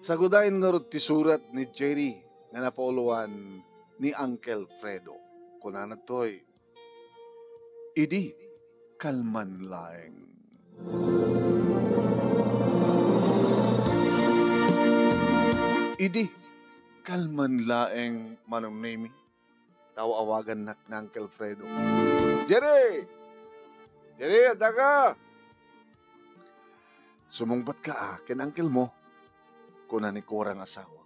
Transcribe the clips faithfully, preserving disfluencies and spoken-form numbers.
Sagudayen ngarud ti surat ni Jerry nga napauluan ni Uncle Fredo. Kunana toy, "Idi kalman laeng." Idi kalman laeng, Manong Nemi. Taw-awagannak ni Uncle Fredo. "Jerry! Jerry, adda ka?" "Sumungbat ka, a, ken uncle mo," kuna ni Cora nga asawa.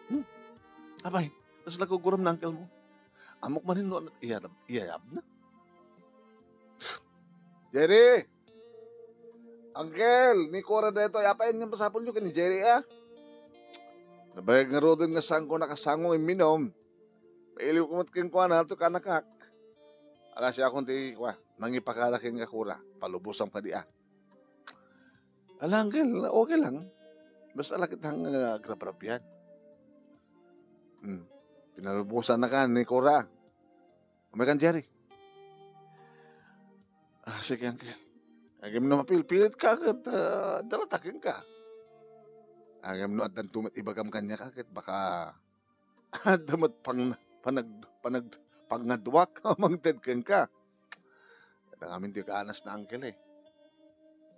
"Hmm? Apay, kasla gurgurem ni uncle mo? Ammok manen no iyayab-, iyayabna." "Jerry! Uncle, ni Cora daytoy, apay ania masapulyo ken ni Jerry, a?" "Nabayag ngaruden nga saanko nakasango imminum. Mailiwko met kenkuana, adtoy kaanakak. Ala, siakon ti, kua, mangipakada kenka, Cora. Palubosam kadi, a." "Ala, uncle, okay lang. Basta la ketdin nga agrabrabian." Hmm. Pinalubosannaka ni Cora. "Umay kan, Jerry." "Ah, sige, uncle. Ngem no mapilpilitka ket, ah, adda latta kenka. Ngem no addanto met ibagam kaniak ket baka adda met pang-, panag-, panag-, pangngaduak a mangted kenka." Ket ngamin ti kaanas ni uncle, e.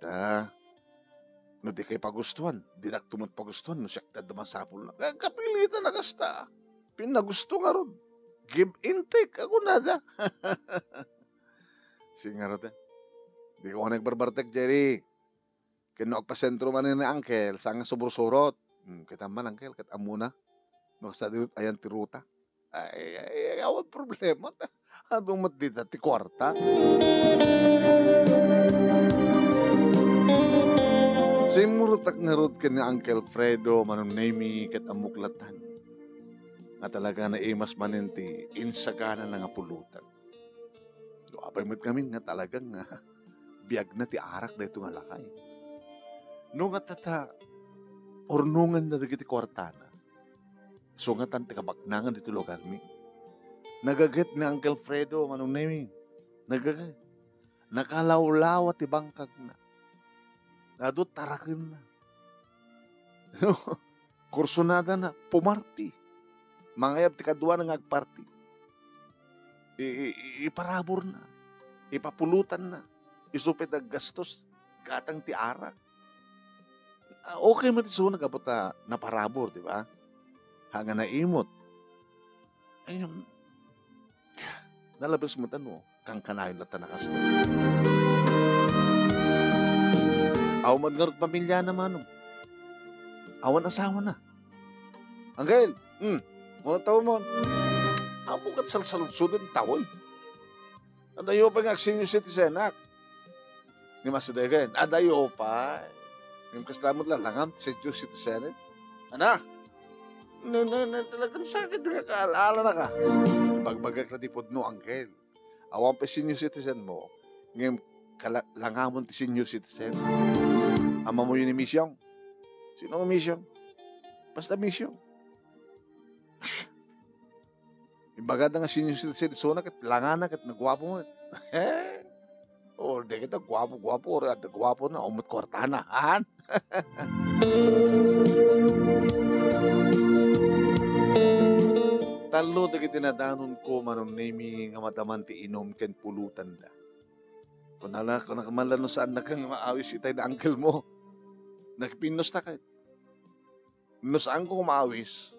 Ta, no dikay pagustuan, dinakto met pagustuan no siak ti adda masapulna. Ka-, kapilitan a kasta. Pinagusto ngarud. Give and take, a kunada. Sige ngarud, e. Dika nagbarbartek, Jerry. Ken no agpasentro manen ni uncle, saan nga subursurot. Hmm, kita man, uncle, ket ammona no kasla di ayan ti ruta. Ay, ay, ay, awan problema. Adu met dita ti kuarta. Simmurotak ngarud ken ni Uncle Fredo, Manong Nemi, ket ammok latan nga talaga naimas manen ti insaganana nga pulutan. No apay met ngamin nga talagang, ah, biagna ti arak daytoy nga lakay. No nga tata, urnonganna dagiti kuartana. Isu nga tan ti kabaknangan ditoy lugarmi. Nagaget ni Uncle Fredo, Manong Nemi. Nagaget. Nakalawlawa ti bangkagna. Adu tarakenna. Kursunadana, pumarti. Mangayab ti kaduana nga agparti. I-, i-, i-, iparaburna. Ipapulutanna. Isu pay ti aggastos. Gatang ti arak. Ah, okay met isuna gapu ta naparabur, di ba? Haan nga naimot. Ayun, nalabes met, ano, kankanayon latta a kasta. Awan met ngarud pamiliana, Manong. Awan asawana. Uncle, hmm, mano tawen mo? Ammok ket salsaludsoden tawen. Adayo pay nga ag-senior citizenak. Ni Master Degen, adayo pay. Ngem kasla met la langam ti senior citizen. Ana? Ne, ne, ne, talagang sakit nga kaal-alanaka. Bagbagak la ti pudno, uncle. Awan pay senior citizen mo, ngem kala-, langamon ti senior citizen. Ammoyo ni Misyong? Sino nga Misyong? Basta Misyong. Imbagada nga senior citizen isuna ket langana ket naguapo met. O, di kita guapo-guapo, or adda guapona, awan met kuartana, han? Tallo dagiti nadanonko, Manong Nemi, nga madaman ti inum ken pulotanda. Kunana, kunana man la no saannaka nga maawis itay ni uncle mo. Nagpinnusta kay. No saanko nga maawis,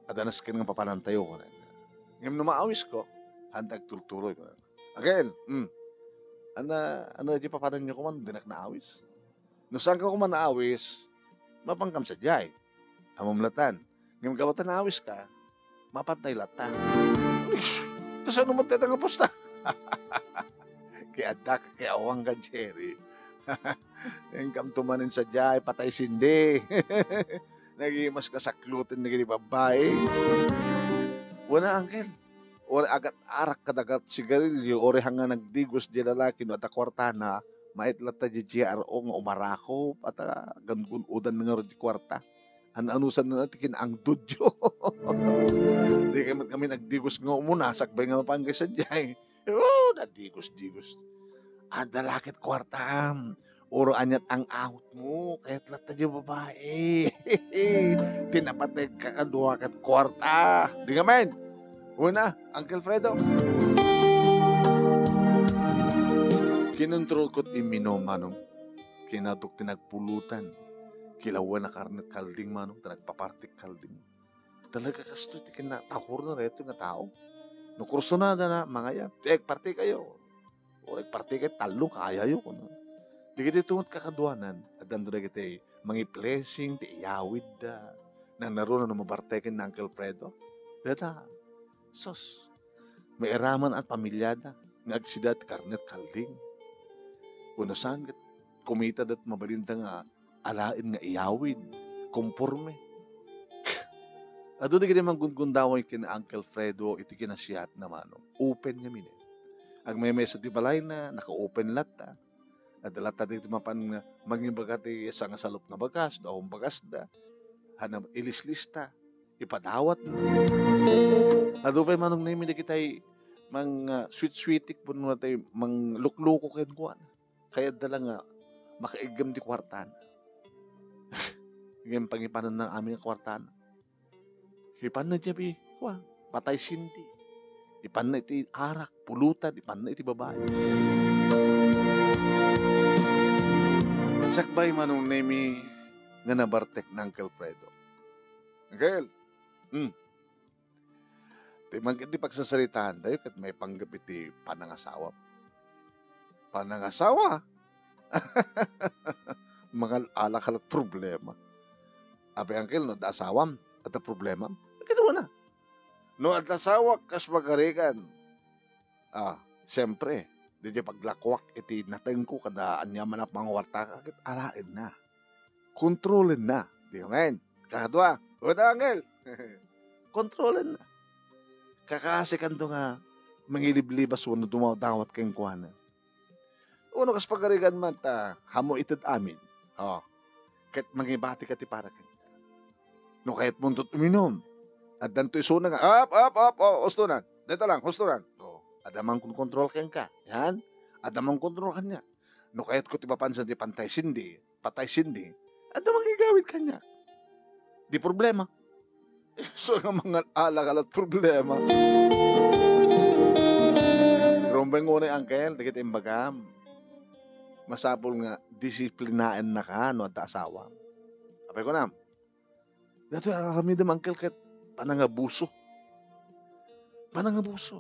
adda nasken nga papanantayo, kunana. Ngem no maawisko, haantak agturturoy, kunana. Again, hmm. Ana, ana, di papananyo koma, dinak naawis. No saanka koma naawis, mapankam sadiay. Ammom latan. Ngem gapu ta naawiska, mapantay latta. Ish, kasano met dayta nga pusta? Kay adda ka kay awan ka, Jerry. Inkam tumanen sadiay, patay sindi. Nagimas ka sakloten dagiti babbai. Wen a, uncle. Uray agat-arak kadagat sigarilyo, uray haan nga nagdigos di lalaki no adda kuartana, maet latta di G R O nga umarakop, ata gun-un-odan ngarud di kuarta. An-anusan na ti kinaangdodyo. Di kami, kami nagdigos nga umuna, sakbay nga mapanggay sadiay. Oh, nadigos-digos. Adda la ket kuartam. Puro aniat ang awtmo, kayat latta diay babai. Ti napateg kakadua ket kuarta. Di ngamin. Una, Uncle Fredo. Kinontrolko ti imminum, Manong. Kinadok ti nagpulutan. Kilawen a karnet kalding, Manong, ta nagpapartik kalding. Talaga kastoy ti kinatahurna daytoy nga tao. No kursunada na, mangayab, ti agpartikayo. O agpartikay tallo, kayayo, kuno. Dagiti tungot kakaduanan, addanto dagiti mangi-blessing ti iyawidda. Nangngaruna no mabartek ken ni Uncle Fredo. Dayta, sus, mairaman a pamilyada nga agsida ti karnet kalding. Wenno saan ket kumita dat mabalinda nga alaen nga iyawid, komporme. Adu dagiti manggunggundawayo ken Uncle Fredo iti kinasiatna, Manong. Open ngamin. Agmaymaysa ti balayna, naka-open latta. Adda latta dagiti mapan nga mangibaga ti sangasalop nga bagas, daon bagasda. Haan a ilislista, ipadawatna. Adu pay, Manong Nemi, dagitay mang, ah, sweet-sweetik wenno tay manglukloko kenkuana. Kayatda la nga makaiggem ti kuartana. Ngem pangipananna amin nga kuartana. Ipanna diay abi, kua, patay sindi. Ipanna iti arak, pulutan, ipanna iti babai. Sakbay, Manong Nemi, nga nabartek ni Uncle Fredo. Uncle, hmm, ti mangkit ti pagsasaritaantayo ket maipanggep iti panangasawam. Panangasawa? Mangal-ala ka la't problema. Apay, Uncle, no adda asawam, adda problemam? Ket una, no adda asawak, kas pagarigan. Ah, siempre, diay paglakuak iti natengko kada aniaman a panguartaka ket alaenna. Kontrolenna. Di amen. Kadua, una, Uncle. Kontrolenna. Kakaasikanto nga mangiliblibas wenno dumadawat kenkuana. Wenno kas pagarigan man ta, ammo ited amin. Oh. Ket mangibatika ti para kenka. No kayatmonto uminum, addanto isuna nga, "Ap, ap, ap, oh, husto na. Dayta lang, husto na." Oh, adda mangkonkontrol kenka. Yan. Adda mangkontrol kaniak. No kayatko ti mapansan ti pantay sindi, patay sindi, adda mangigawid kaniak. Di problema. Isu nga mangal-ala ka la't problema. Rumbeng unay, Uncle, dagiti imbagam. Masapul nga disiplinaennaka no adda asawam. Apay kunam, daytoy aramidem, Uncle, ket panangabuso. Panangabuso.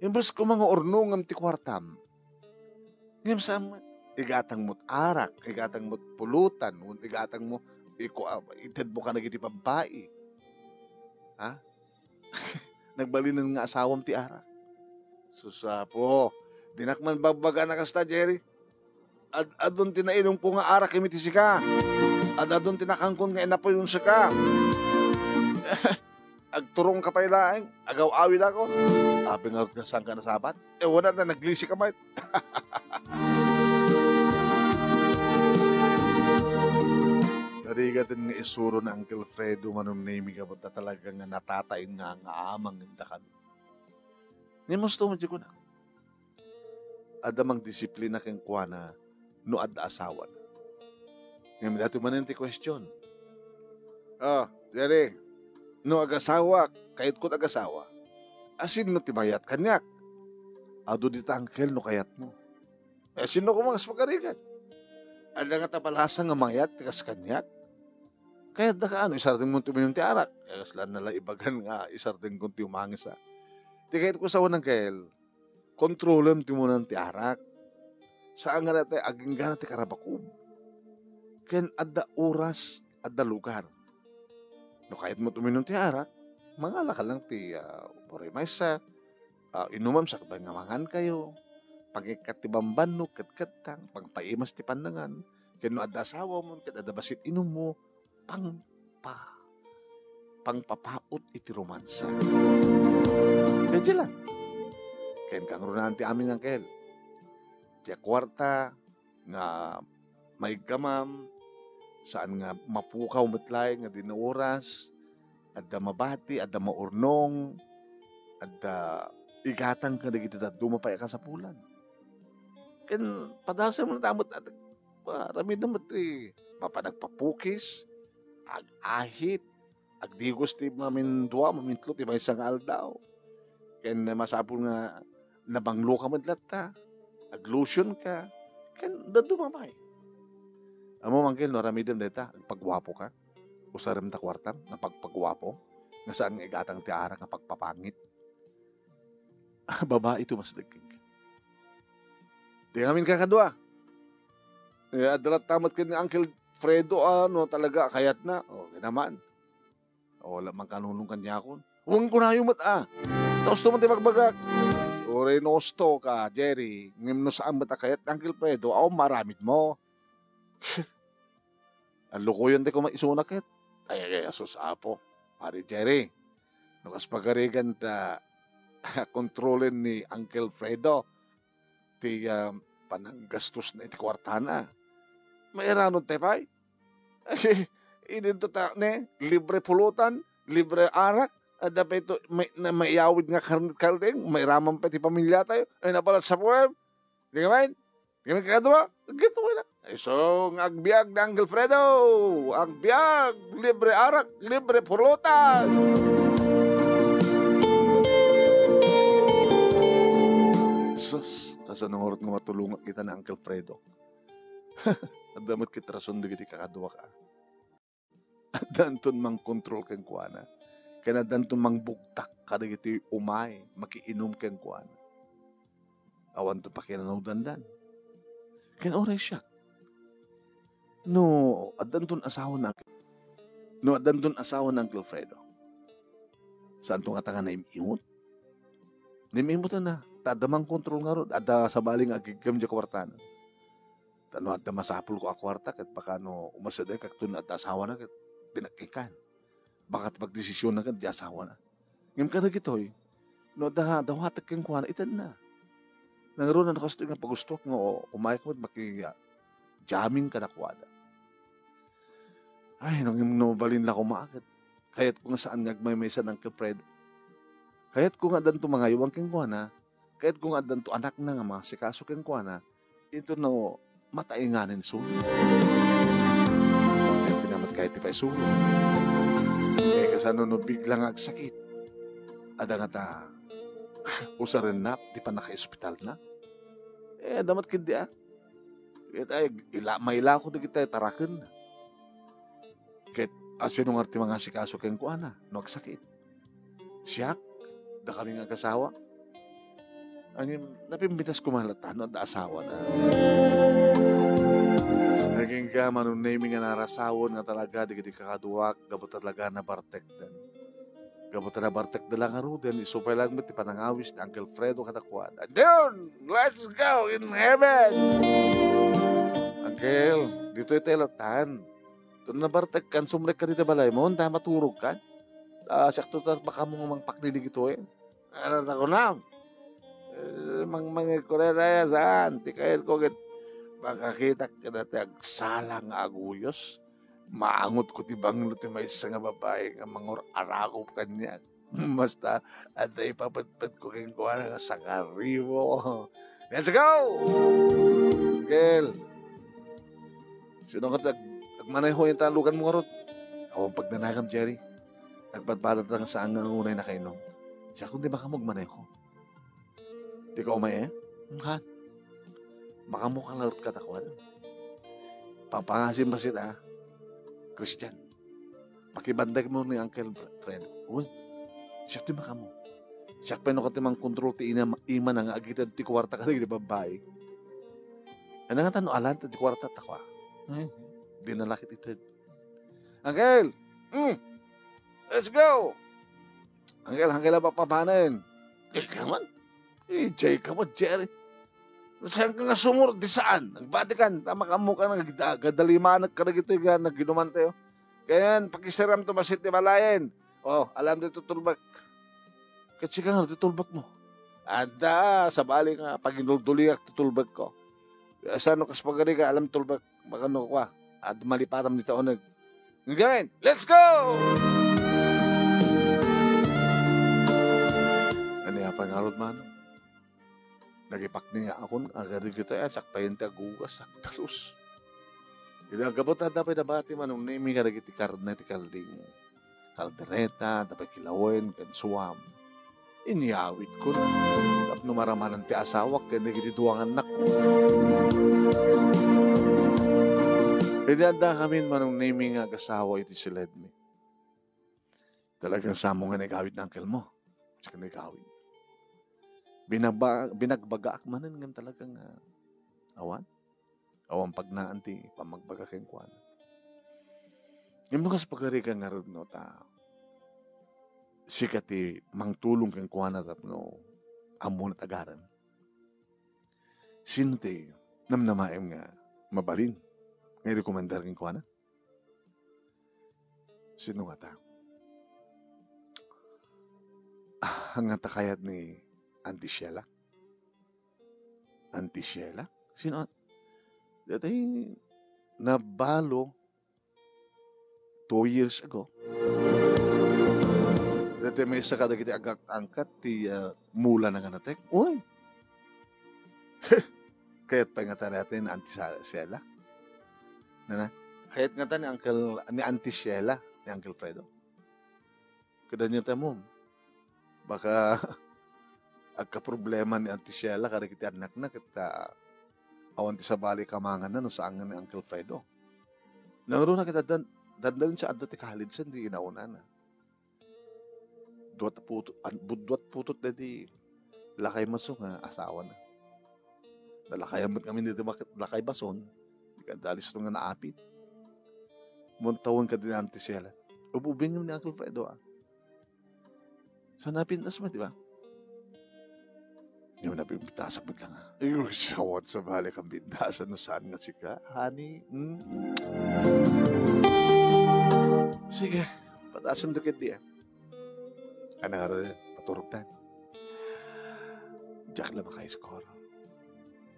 Imbes koma nga urnongem ti kuartam, ngem saan met, igatangmo ti arak, igatangmo ti pulutan, wenno igatangmo, iku-, ah, itedmo kadagiti babbai. Ha? Nagbalinen nga asawam ti arak. Sus, Apo, dinak man babbagaan a kasta, Jerry. Ad-adun ti nainumko nga arak iti sika. Ad-adun ti nakankon nga inapuyon sika. Agturongka pay laeng, agaw-awidakon. Apay ngarud nga saanka nasabat? Eh, wala na, naglisi ka met. Narigaten nga isuro ni Uncle Fredo, Manong Nemi, gapu ta talaga nga natataeng nga, nga amang ita kami. Ngem husto met ti kuna. Adda mangdisiplina kenkuana no adda asawana. Ngem daytoy manen ti question. Oh, Jerry, no agasawak, kayatko ti agasawa, asino ti mayat kaniak? Adu dita, Uncle, no kayatmo. Eh, sino koma nga pagarigan? Adda ngata balasa nga mayat ti kas kaniak? Kayatda kaano, isardengmo ti uminum ti arak? Eh, kasla nalaibagan nga isardengko ti umangis, ah. Ti kayatko sawen, Uncle, kontrolem ti umunan ti arak. Saan nga dayta aginggana ti karabakom. Ken adda oras, adda lugar. No kayatmo ti uminum ti arak, mangalaka lang ti, ah, uray maysa, ah, inumem sakbay nga mangankayo. Pangikkat ti bambannog, ketkettang, pangpaimas ti pannangan. Ken no adda asawam ket adda bassit inummo, pangpa-, pangpapaut iti romansa. Kadi lang. Ken kangrunaan ti amin, Uncle. Diay kuarta nga maiggamam, saan nga mapukaw met laeng nga di naoras, adda mabati, adda maurnong, adda igatang kadagiti dadduma pay a kasapulan. Ken padasem met, at Aramidem met ti mapan agpapukis, ag-ahit, agdigos ti mamindua, mamintlo ti maysa nga aldaw. Ken masapul nga nabangloka met latta, aglotionka, ken dadduma pay. Ammom, Angkel, no aramidem dayta, agpaguapoka. Usarem ta kuartam nga pagpaguapo, nga saan nga igatang ti arak nga pagpapangit. Babai ti umasdeg kenka. Ti ngamin kakadua. Eh, adda latta met ken ni Uncle Fredo, a, no talaga a kayatna. O, kinaman. O, wala man kanunong kaniakon. Wen kunayo met, a. Ta usto man ti bagbagak. Uray no usto ka, Jerry, ngem no saan met a kayat ni Uncle Fredo, awan maaramidmo. Allukoyen ti koma isuna ket. Ay, ay, asus, Apo. Pare Jerry, no kas pagarigan ta kontrolen ni Uncle Fredo ti, ah, pananggastos na iti kuartana. Mairanod tayo pay? Idinto ta, ne, libre pulutan, libre arak, adda pay to, may, na, maiyawid nga karnet kaldeng, mairaman pay ti pamilya tayo. Ay, napalat sa puwem. Di ka man? Di ka man kakadua? Gito na. Isu nga agbiag ni Uncle Fredo. Agbiag, libre arak, libre pulutan. Sus, kasano ngarud nga matulongak ita ni Uncle Fredo? Adda met ket rason dagiti kakaduak, a. Addanton mangkontrol kenkuana. Ken addanton mangbugtak kadagiti umay, makiinum kenkuana. Awanto pakiranawdandan. Ken uray siak. No, addanton asawa na, no, addanton asawa na Uncle Fredo. Saanto nga ta nga naim-imot? Naim-imot na. Ta adda mangkontrol ngarud. Adda sabali nga agigkem di kuartana. Ta no adda masapulko a kuarta, ket baka no umasidek, ket no adda asawana, ket pinakkikan. Baka ti pagdesisionna ket di asawana. Ngem kadagitoy, no adda dawatek kenkuana, itedna. Nangruna no kastoy nga pagustuak nga umayek met maki, ah, jamming kadakuada. Ay, no, ngem no balin la koma, ket kayatko nga saan nga agmaymaysa ni Uncle Fredo. Kayatko nga addanto mangaywan kenkuana, Kayatko nga addanto anakna nga mangasikaso kenkuana, inton no mataenganen isu. Ket pinamat kayat ti paisuron. Eh, kasano no bigla nga agsakit? Adda ngata usarenna ti pannakaospitalna? Eh, adda met ketdi, a. Ket ay, ila-, mailako dagiti taraken. Ket asino ngarud ti mangasikaso kenkuana no agsakit? Siak? Dakami nga agasawa? Ngem, napimbitas koma latta no adda asawana. Agingga, mano naymi nga narasawen nga talaga dagiti kakaduak gapu talaga nabartekden. Gapu ta nabartekda la ngaruden, isu pay laeng met ti panangawis ni Uncle Fredo kadakuada. Dune! Let's go in heaven! Uncle, ditoy tayo latan. Ton nabartekkan, sumrekka dita balaymo, ta maturogkan. Ah, siakto ta makaammo nga mangpakni dagitoy. Ano ta kunam? Eh, mangmangegko dayta, saan? Ti kayatko ket makakitak dayta ti agsala nga aguyos. Maangotko ti banglo ti maysa nga babai nga mangur-aragop kaniak. Basta, adda ipapetpetko kenkuana nga sangaribo. Let's go! Girl! Sino nga ag-, agmaneho ita luganmo ngarud? Awan pagnanagam, Jerry. Nagpadpadata nga saan nga unay nakainom. Siak ti makaammo agmaneho. Dika umay, eh? Ngem, makaammoka ngarud kadakuada. Papangasim bassit, a. Christian. Pakibandaymo ni Uncle Fre-, Fred. Uy, siak ti makaammo. Siak pay no ket ti mangkontrol ti ina-, imana nga agited ti kuarta kadagiti babbai. Ania ngata no alan ti kuarta ta kua? Eh, dina la ket ited. Uncle! Mm. Let's go! Uncle, uncle, a papanen. Ikaw man. Idiay ka met, Jerry. Saanka nga sumurot, di saan? Nagbatikan, ta makaammoka nga agda-, agdalimanek kadagitoy nga naginumantayo. Ken, pakiseram to bassit ti balayen. O, alam ditoy tulbek. Ket sika nga, ditoy tulbekmo. Adda, sabali nga, paginulduliak ti tulbekko. Saan no kas pagariga, alam tulbek, makano kua. At malipatam dita uneg. Ngamin, let's go! Ania pay ngarud, Manong? Nagipakni nga akon, agari kita, eh, saktayen ti agugas, saktalus. Iti aggapu ta adda pay nabati, Manong Nemi, kadagiti karne ti kalding, kaldereta, adda pay kilawen, ken suam. Inyawidko tapno maramanan ti asawak ken dagiti dua nga annakko. Idi addakamin, Manong Nemi, nga agasawa iti siledmi, talagang samo nga naigawid ni uncle mo. Sika naigawid. Binaba-, binagbagaak manen ngem talagang, ah, awan. Awan pagnaan ti pammagbaga kenkuana. Ngem no kas pagarigan ngarud no ta sika ti mangtulong kenkuana tapno ammona ti agarem. Sino ti namnamaem nga mabalin nga irekomendar kenkuana? Sino ngata? Ah, ngata kayat ni Auntie Sheila? Auntie Sheila? Sino? Dati nabalo two years ago. Dati maysa kadagiti agak-angkat ti, ah, mula na nga natek. Uy! Kayat pay ngata ni Auntie Sa-, Sheila? Nana? Kayat ngata ni Uncle, ni Auntie Sheila, ni Uncle Fredo? Kada niya ta mo, baka agkaproblema ni Auntie Sheila kadagiti annakna ket, ah, awan ti sabali kamanganna no saan nga ni Uncle Fredo. Nangruna ket addan, dandalin sa adda ti college-en di inaunana. Duat putot, an-, bu-, duat putot daydi lakay maso nga asawana. Nalakayan met ngamin daydi mak-, lakay bason, di kadalis nga naapit. Muntawen kadi ni Auntie Sheila. Ububing ni Uncle Fredo, ah. Sa napintas mo, di ba? Yung napintasan mo lang, ah. Yung sawat sa balik ang bintasan no saan nga sika, honey. Hmm? Sige, patasan do ket di, ah. Ano nga rin, paturog tan. Diak lang maka-score.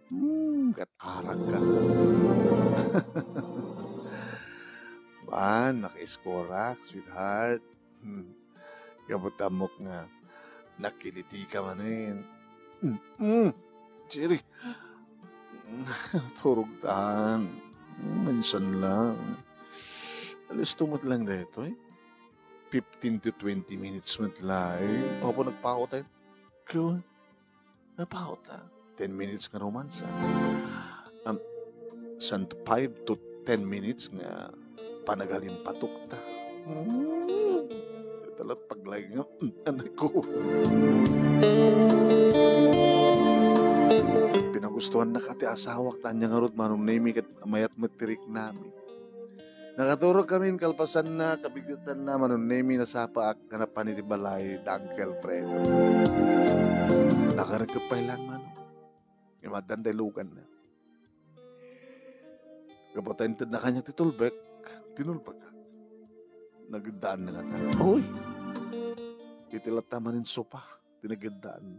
Hmm, kat-arag ka. Man, maka-score ak, sweetheart. Hmm. Kabot ammok nga nakiliti ka manen. Mm, mm. Jerry, turog tan. Minsan lang. Alis tumot lang dito eh. Fifteen to twenty minutes met laeng. Apo nagpakot tayo. Ikaw, napakot ta. Ten minutes nga romansa. Um, san five to ten minutes nga panagalimpatok ta. Hmm. Talat paglaing nga, hmm, anay ko. Pinagustuhan na ka ti asawak, tanya nga rod, Manong Nemi, ket mayat met ti riknami. Nakaturog kami, kalpasanna, kabigetanna, Manong Nemi, nasapaak nga napan iti balay da Uncle Fred. Nakarekep pay lang, Manong. Imaddan da iluganna. Kapatay inted na kanya ti tulbek, tinulbek. Nagdaan na nga. Uy! Iti latta manin sopa, tinagdaan.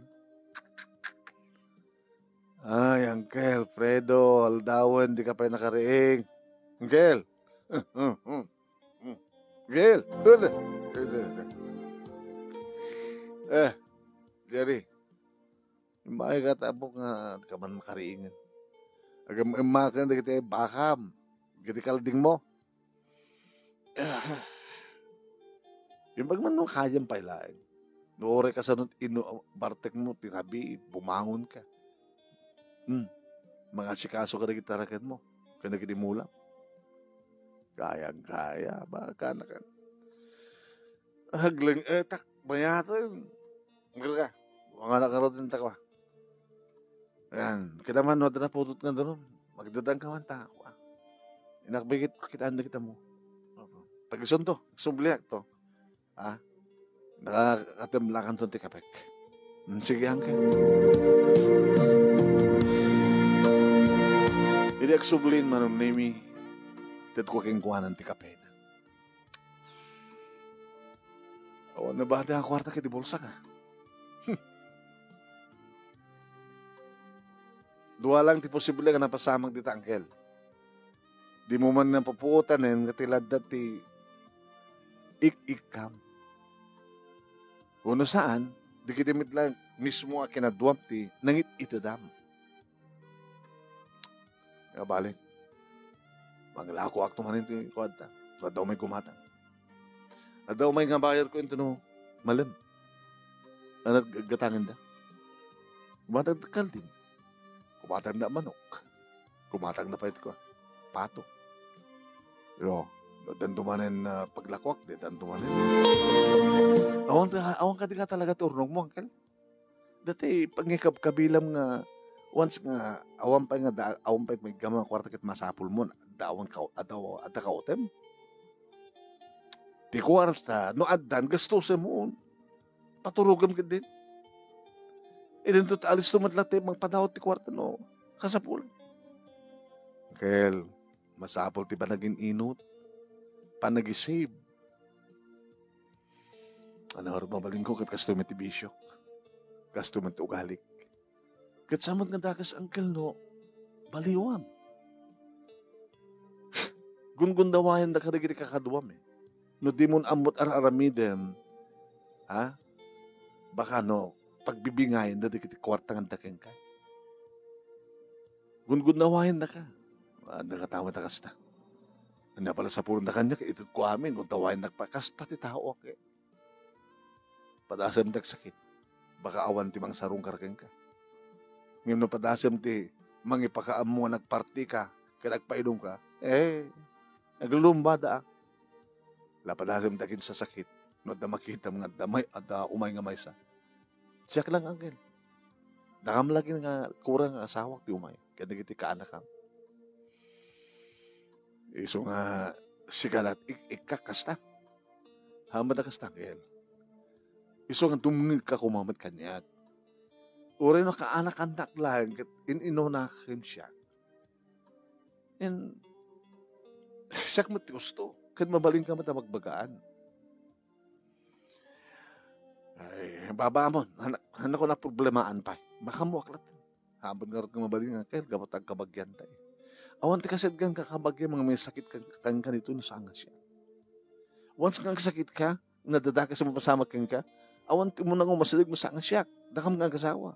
Ay, Uncle Fredo, aldawen, di ka pay nakariing. Uncle! Uncle! Eh, Jerry, immay ka tapok nga di ka man makariingen. Agam-, emmaken dagiti bakam, dagiti kalding mo. Imbag man no kayam pay laeng. No uray kasano ino-, bartek mo ti rabii, bumangon ka. Hmm. Mangasikaso ka dagiti taraken mo. Ken dagiti mulam. Kayang kaya, ba, kana ka. Agleng-etak, bayaten. Ngirka, mangana ka rod inta kwa. Ayan, kita man, no, adda naputot nga durum. Magdadang ka man ta, kwa. Inakbigit, kitaan na kita mo. Tagisunto, subliak to. Ha? Nakakatimlakan to ti kapek. Hmm, sige, Uncle. Idi agsublin, Manong Nemi, tedko kenkuanan ti kapena. Awan na ba ti kuarta ket di bulsa ka? Hmm. Dua lang ti posible nga napasamak dita, Uncle. Di mo man napupuotanen nga ti ladda ti ik-ikkam. Wenno saan, dagiti met lang mismo a kinaduam ti nangit-itedam. Nga balik. Manglakoakto manen ti kuadda. Adda umay gumatang. Adda umay nga bayarko intono malem. Ano, gatangenda? Gumatang ti kalding. Gumatang na manok. Gumatang na pay ti kua, pato. Yo, danto manen, ah, paglakoak, di danto manen. Awan ka, awan ka di ka talaga ti urnong mo, uncle. Dati, pangikab-, kabilam nga, once nga, awan pay nga da-, awan pay may gama nga kwarta ket masapul mo, adda awan ka, adda, adda ka utem. Ti kwarta, no addan, gastusen mo. Paturogem ket din. Idinto ta alisto met latta mangpadawat ti kwarta no kasapulan. Kel, masapul ti panagin-inut, panag-save. Ano, mabalinko ket kastoy met ti bisiok. Kastoy met ti ugalik. Ket sa met nga dakes, uncle, no, baliwam. Gunggundawayan da kadagiti kakaduam, eh. No dimon ammot ar-aramidem, ha? Baka no, pagbibingayan da dagiti kuarta nga adda kenka. Gunggundawayan da ka. Ah, nakatawat a kasta. Ania pala sapulon da kaniak, itedko amin, gunggundawayan da pa. Kasta ti tao, okay. Padasem ti agsakit, baka awan ti mangsarungkar kenka. Ngem no padasem ti mangipakaammo nga nagpartika ket agpainumka, eh, aglulumbada a. La padasem ti aginsasakit no adda makitam nga adda may-, adda umay nga maysa. Siak lang, uncle. Dakam lagi nga kurang nga asawak ti umay kadagiti kaanakam. Isu nga sika lat-, ik-, ikkak kasta. Haanmo ta kasta, kel. Isu nga dumngegka koma met kaniak. Uray no kaanakannak laeng ket in-inunak ken siak. In, siak met ti gusto. Ket mabalinka met a magbagaan. Ay, baba mo. Hanak-, hanakon a problemaan pay. Makaammoak latta. Haanmo ngarud nga mabalin nga kel, gapu ta agkabagianta, eh. Awan ti kasayaat nga kakabagian nga may sakit kan-, kanka ditoy no saan nga siak. Once nga agsakit ka, nadadakes a mapasamak kenka, awan ti umuna nga umasideg no saan nga siak. Dakam nga agasawa.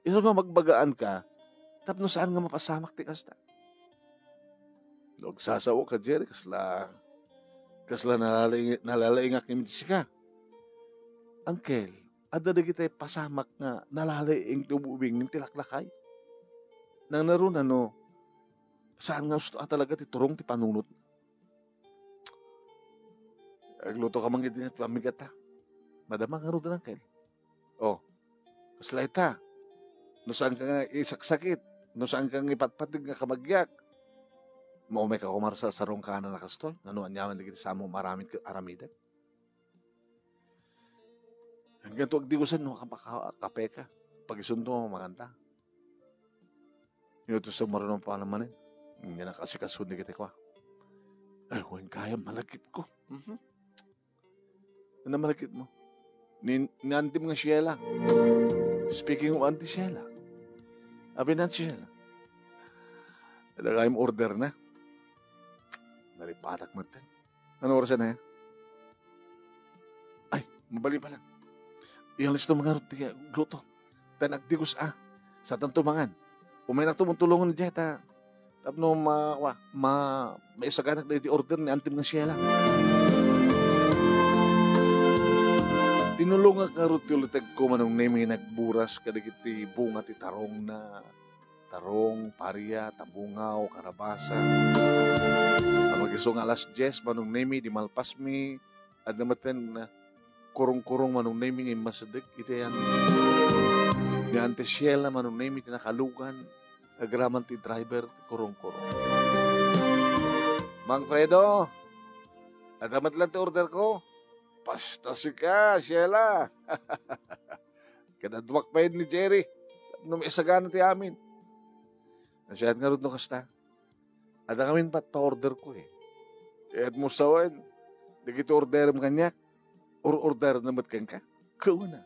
Isu nga magbagaan ka, tapno saan nga mapasamak ti kasta. No agsasao ka, Jerry, kasla, kasla nalalaing-, nalalaingak iti sika. Uncle, adda dagiti pasamak nga nalalaing ti ubing ti laklakay. Nangnaruna no, saan nga usto a talaga ti turong ti panunot. Agluto ka man iti pamigata. Madama ngarud, uncle. Oh, kasla ita. No saan ka nga isaksakit, no saan ka nga ipatpateg nga kabagiak, maumay ka koma sa sarungkanan a kastoy. Ngano aniaman dagiti samo maramid ket aramidek? Hanggang to agdigosan no kapaka-, kape ka. Pagisunto, makanta. Ino to sa marunong pa naman eh. Hindi na kasi kasunod kita kwa. Ay, huwag kaya malagip ko. Mhm. Ano malakit mo? Ni, ni Auntie nga Sheila. Speaking of Auntie Sheila, abi na Auntie Sheila. Ada kayong order na. Nalipatak mo din. Ano oras na yan? Ay, mabali pa lang. Iyalis to mga roti kaya gluto. Tan agdigos a. Sa tanto mangan. Umay na to mong tulungan diya ta. Tapno ma-, wa-, ma-, maisaganak dagiti order ni Auntie nga Sheila. Tinulongak ngarud ti ulitegko, Manong Nemi, nagburas kadagiti bunga ti tarong na, tarong, paria, tabungaw, karabasa. Apagiso nga alas dies, Manong Nemi, di malpasmi, adda metten, ah, kurong-kurong, Manong Nemi, nga immasideg iti ayan. Ni Auntie Sheila, Manong Nemi, ti nakalugan, agraman ti driver, ti kurong-kurong. Mang Fredo, adda met lang ti order ko. Basta sika, Sheila. Kadaduak pa ni Jerry. No maisagana ti amin. Nasiat nga rud no kasta. Adda kami pat pa-order ko eh. Ket mo sawen, dagiti orderem kaniak, or-order na met kenka. Kuna.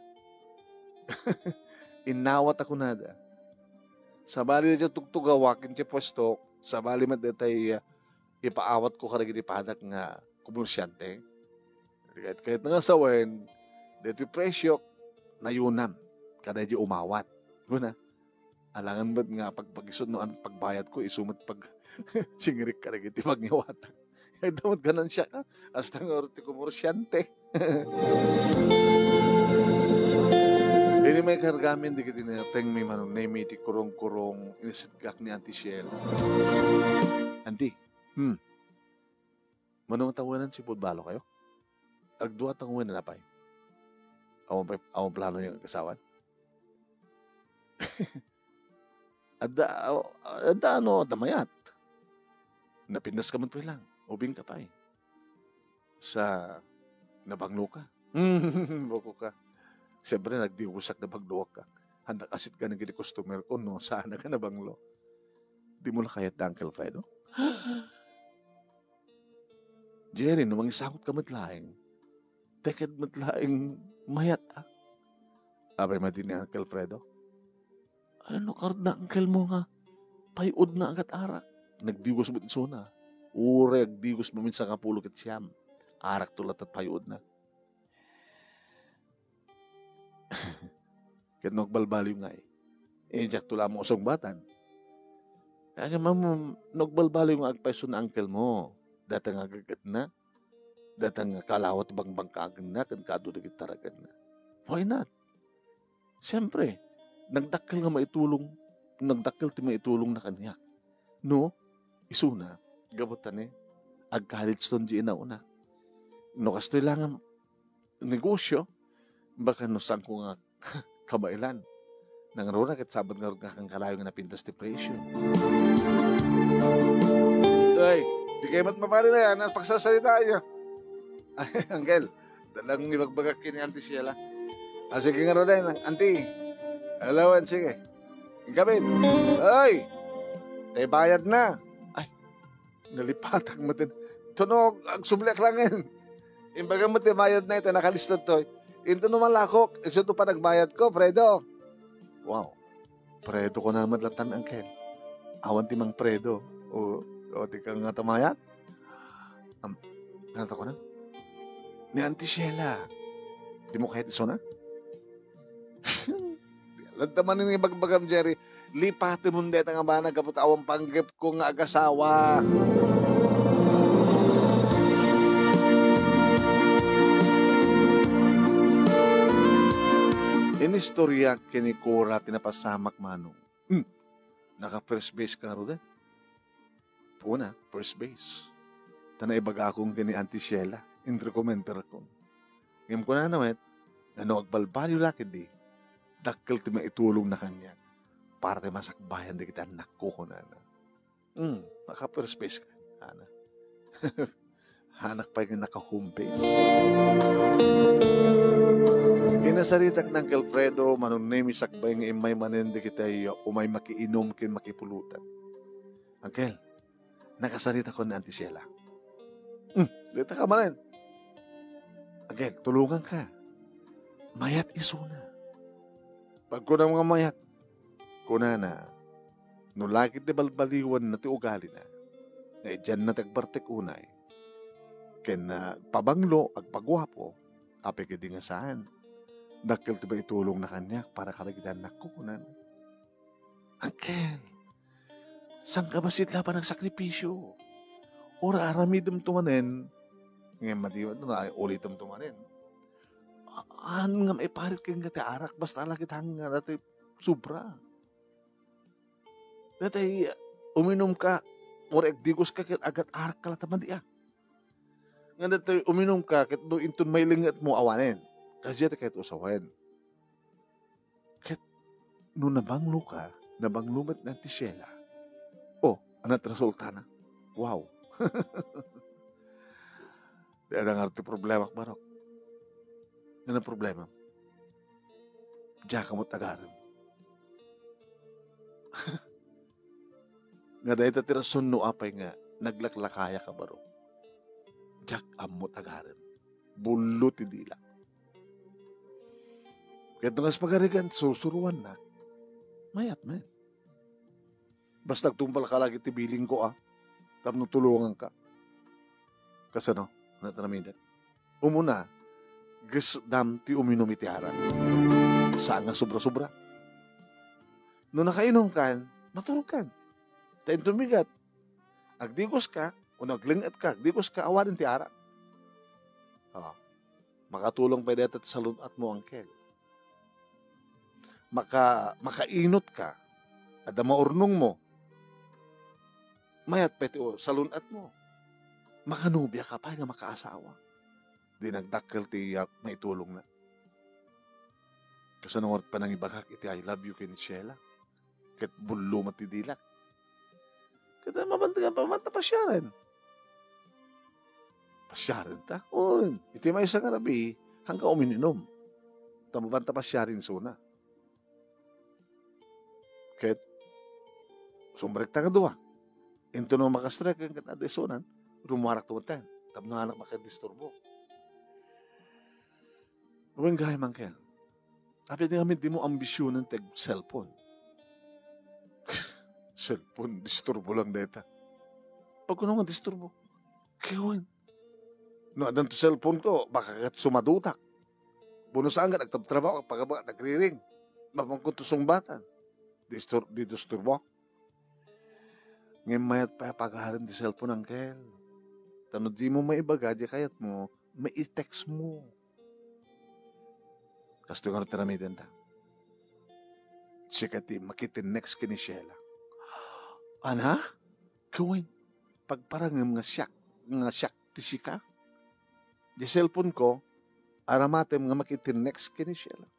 Innawat a kunada. Sabali dayta tugtugawak iti puesto, sabali met dayta, ah, ipaawat ko kadagiti padak nga komersiante. Ket, ket nga sawen, daytoy presyo, nayunam, kada di umawat. Kuna, alangan met nga pagpagisod no an pagbayad ko, isu met pag-, Singirek ka dagiti pangngawatak. Ay, dapat ganansya ka. Hasta nga ti komorsyante. Idi maikargamin dagiti natengmi, Manong Nemi, iti kurong-kurong, inisitgak ni Auntie Shell. Auntie, hmm, mano nga tawenanyo, sipud balo kayo? Agdua tawen na pay. Awan pay, awan plano yung kasawan? Adda, adda ano, adda mayat. Napintas ka met pay lang. Ubing ka pay. Sa nabanglo ka. Bako ka. Siyempre, nagdiwsak na pagduwak ka. Handak asit ka ng customer ko, no? Saan ka nabanglo? Di mo na kayat da, Uncle Fredo? Jerry, no mangisangot ka met laeng, teked met laeng mayat, ah. Apay madi ni Uncle Fredo? Ay, no, karna, Uncle mo nga, payod na agat arak. Nagdigos met isuna. Uray agdigos mamin sangapulo ket siam. Arak to latat payod na. Ket no agbalbaliw ngay, eh, diak to la mo kasungbatan. Kaya nga, ma'am, no agbalbaliw nga agpayso na uncle mo, data nga gagadna, data nga kalawa ti bangbangkagenna, ken kaadu dagiti taraganna. Why not? Siyempre, nagdakkel nga maitulong, nagdakkel ti maitulong na kaniak. No, isuna, gapu ta ne, agkaledgeton di inauna. No kastoy lang nga negosyo, baka no saan ko nga kabaelan. Nangruna ket sabad ngarud nga kangkalayo nga napintas ti presyo. Ay, di kayo mat mapari na yan, ang pagsasalitaan niyo. Ay, Uncle, dalang ibagbagak kini Auntie Sheila. Ah, sige nga, Roden, Auntie. Alawan, sige. Gabin. Ay! Tay bayad na. Ay, nalipatak mo din. Tunog, agsubliak lang yun. Imbaga mo, tay bayad na ito, nakalista to. Into naman lakok, iso to pa nagbayad ko, Fredo. Wow. Fredo ko naman latan, Uncle. Awan ti Mang Fredo. O, o, ti ka nga tamayat? Am, ano to ko na? Ni Auntie Sheila. Di mo kahit iso na? Lagda man ni bagbagam, Jerry. Lipaten mo deta nga bana gapu ta awan panggep ko nga agasawa. Inistorya ken ni Cora ti napasamak, Manong. Hmm. Naka first base ka, Rude? Una, first base. Ta naibaga akong ken ni Auntie Sheila, inrekomendar akon. Ngem kunana met, nga no agbalbaliw la ketdi, dakkel ti maitulong na kaniak para ti masakbayan dagiti annakko, kunana. Hmm, naka first base ka, ana. Anak pay nga naka-home base. Inasaritak ni Uncle Fredo, Manong Nemi, sakbay nga immay manen dagiti umay makiinum ken makipulutan. Uncle, nakasaritakon ni Auntie Sheila. Hmm, dita ka manen. Uncle, tulungan ka. Mayat isuna. Pagkunam nga mayat, kunana, no lagi ti balbaliwan na ti ugalina, nga idian na ti agbartek unay, ken agpabanglo, agpaguapo, apay ket di nga saan. Dakkel ti maitulong na kaniak para kadagiti annakko, kunan. Uncle, saan ka bassit la panagsakripisyo? Ura aramidem to manen, ngem madi, ano, ay, ulitem to manen. Aan nga maiparit ken nga ti arak, basta la kita nga dati sobra. Dati, uminum ka, uri agdigos ka, ket agat arak ka la ta madi, ah. Nga dati, uminum ka, ket do inton mailinget mo, awanen. Kasi ti kahit usawen. Ket no nabanglo ka, nabanglo met ni Auntie Sheila. Oh, anat resultana? Wow. Di ada nga ti problema, barok. Ano problema? Diak ammo agarem. Nga dayta ti rason no apay nga naglaklakaya ka, barok. Diak ammo agarem. Bullo ti dila. Ket no kas pagarigan, sursuruannak. Mayat met. Basta agtungpal ka lagi ti bilin ko, ah. Tapno tulungan ka. Kasano? Ano ta namidak? Umuna, gesdam ti uminum iti arak. Saan nga sobra-sobra. No nakainum kan, maturog kan. Ta inton bigat, Agdigoska, wenno aglengetka, agdigoska, awanen ti arak. O, makatulong pay dayta ti salun-atmo, angkel. Maka-, makainot ka, adda maurnongmo. Mayat pay ti u-, salun-atmo. Makanobia ka pay nga makaasawa. Di nagdakkel ti, ah, maitulongna. Kasano ngarud panangibagak iti I love you ken ni Sheila? Ket bullo met ti dilak. Ket mabanta, mabanta pasiaren. Pasiaren ta? Wen, iti maysa nga rabii, hangka umininum. Ta mabanta pasiaren isuna. Ket sumrekta nga dua. Intono makastrek ket adda isunan, rumuarak tumeten. Tapno anak makadisturbo. Wen gayam, angkel. Apay di ngamin dimo ambisionen ti ag-cellphone? Cellphone, disturbo lang dayta. Pagkuno nga disturbo, kewen. No addan to cellphone ko, baka ket sumadutak. Bonus anggan agtabtrabaho, agpagaba, nagriring. Mapangkot to sungbatan. Distur-, di disturbo. Ngem mayat pay a pagaren ti cellphone, angkel. Ta no dimo maibaga di kayatmo, mai-text mo. Kastoy ngarud ti aramidenta. Sika ti makitext ken ni Sheila. Ana? Kewen, pagparangem nga siak, nga siak ti sika? Di cellphone ko, aramatem nga makitext ken ni Sheila.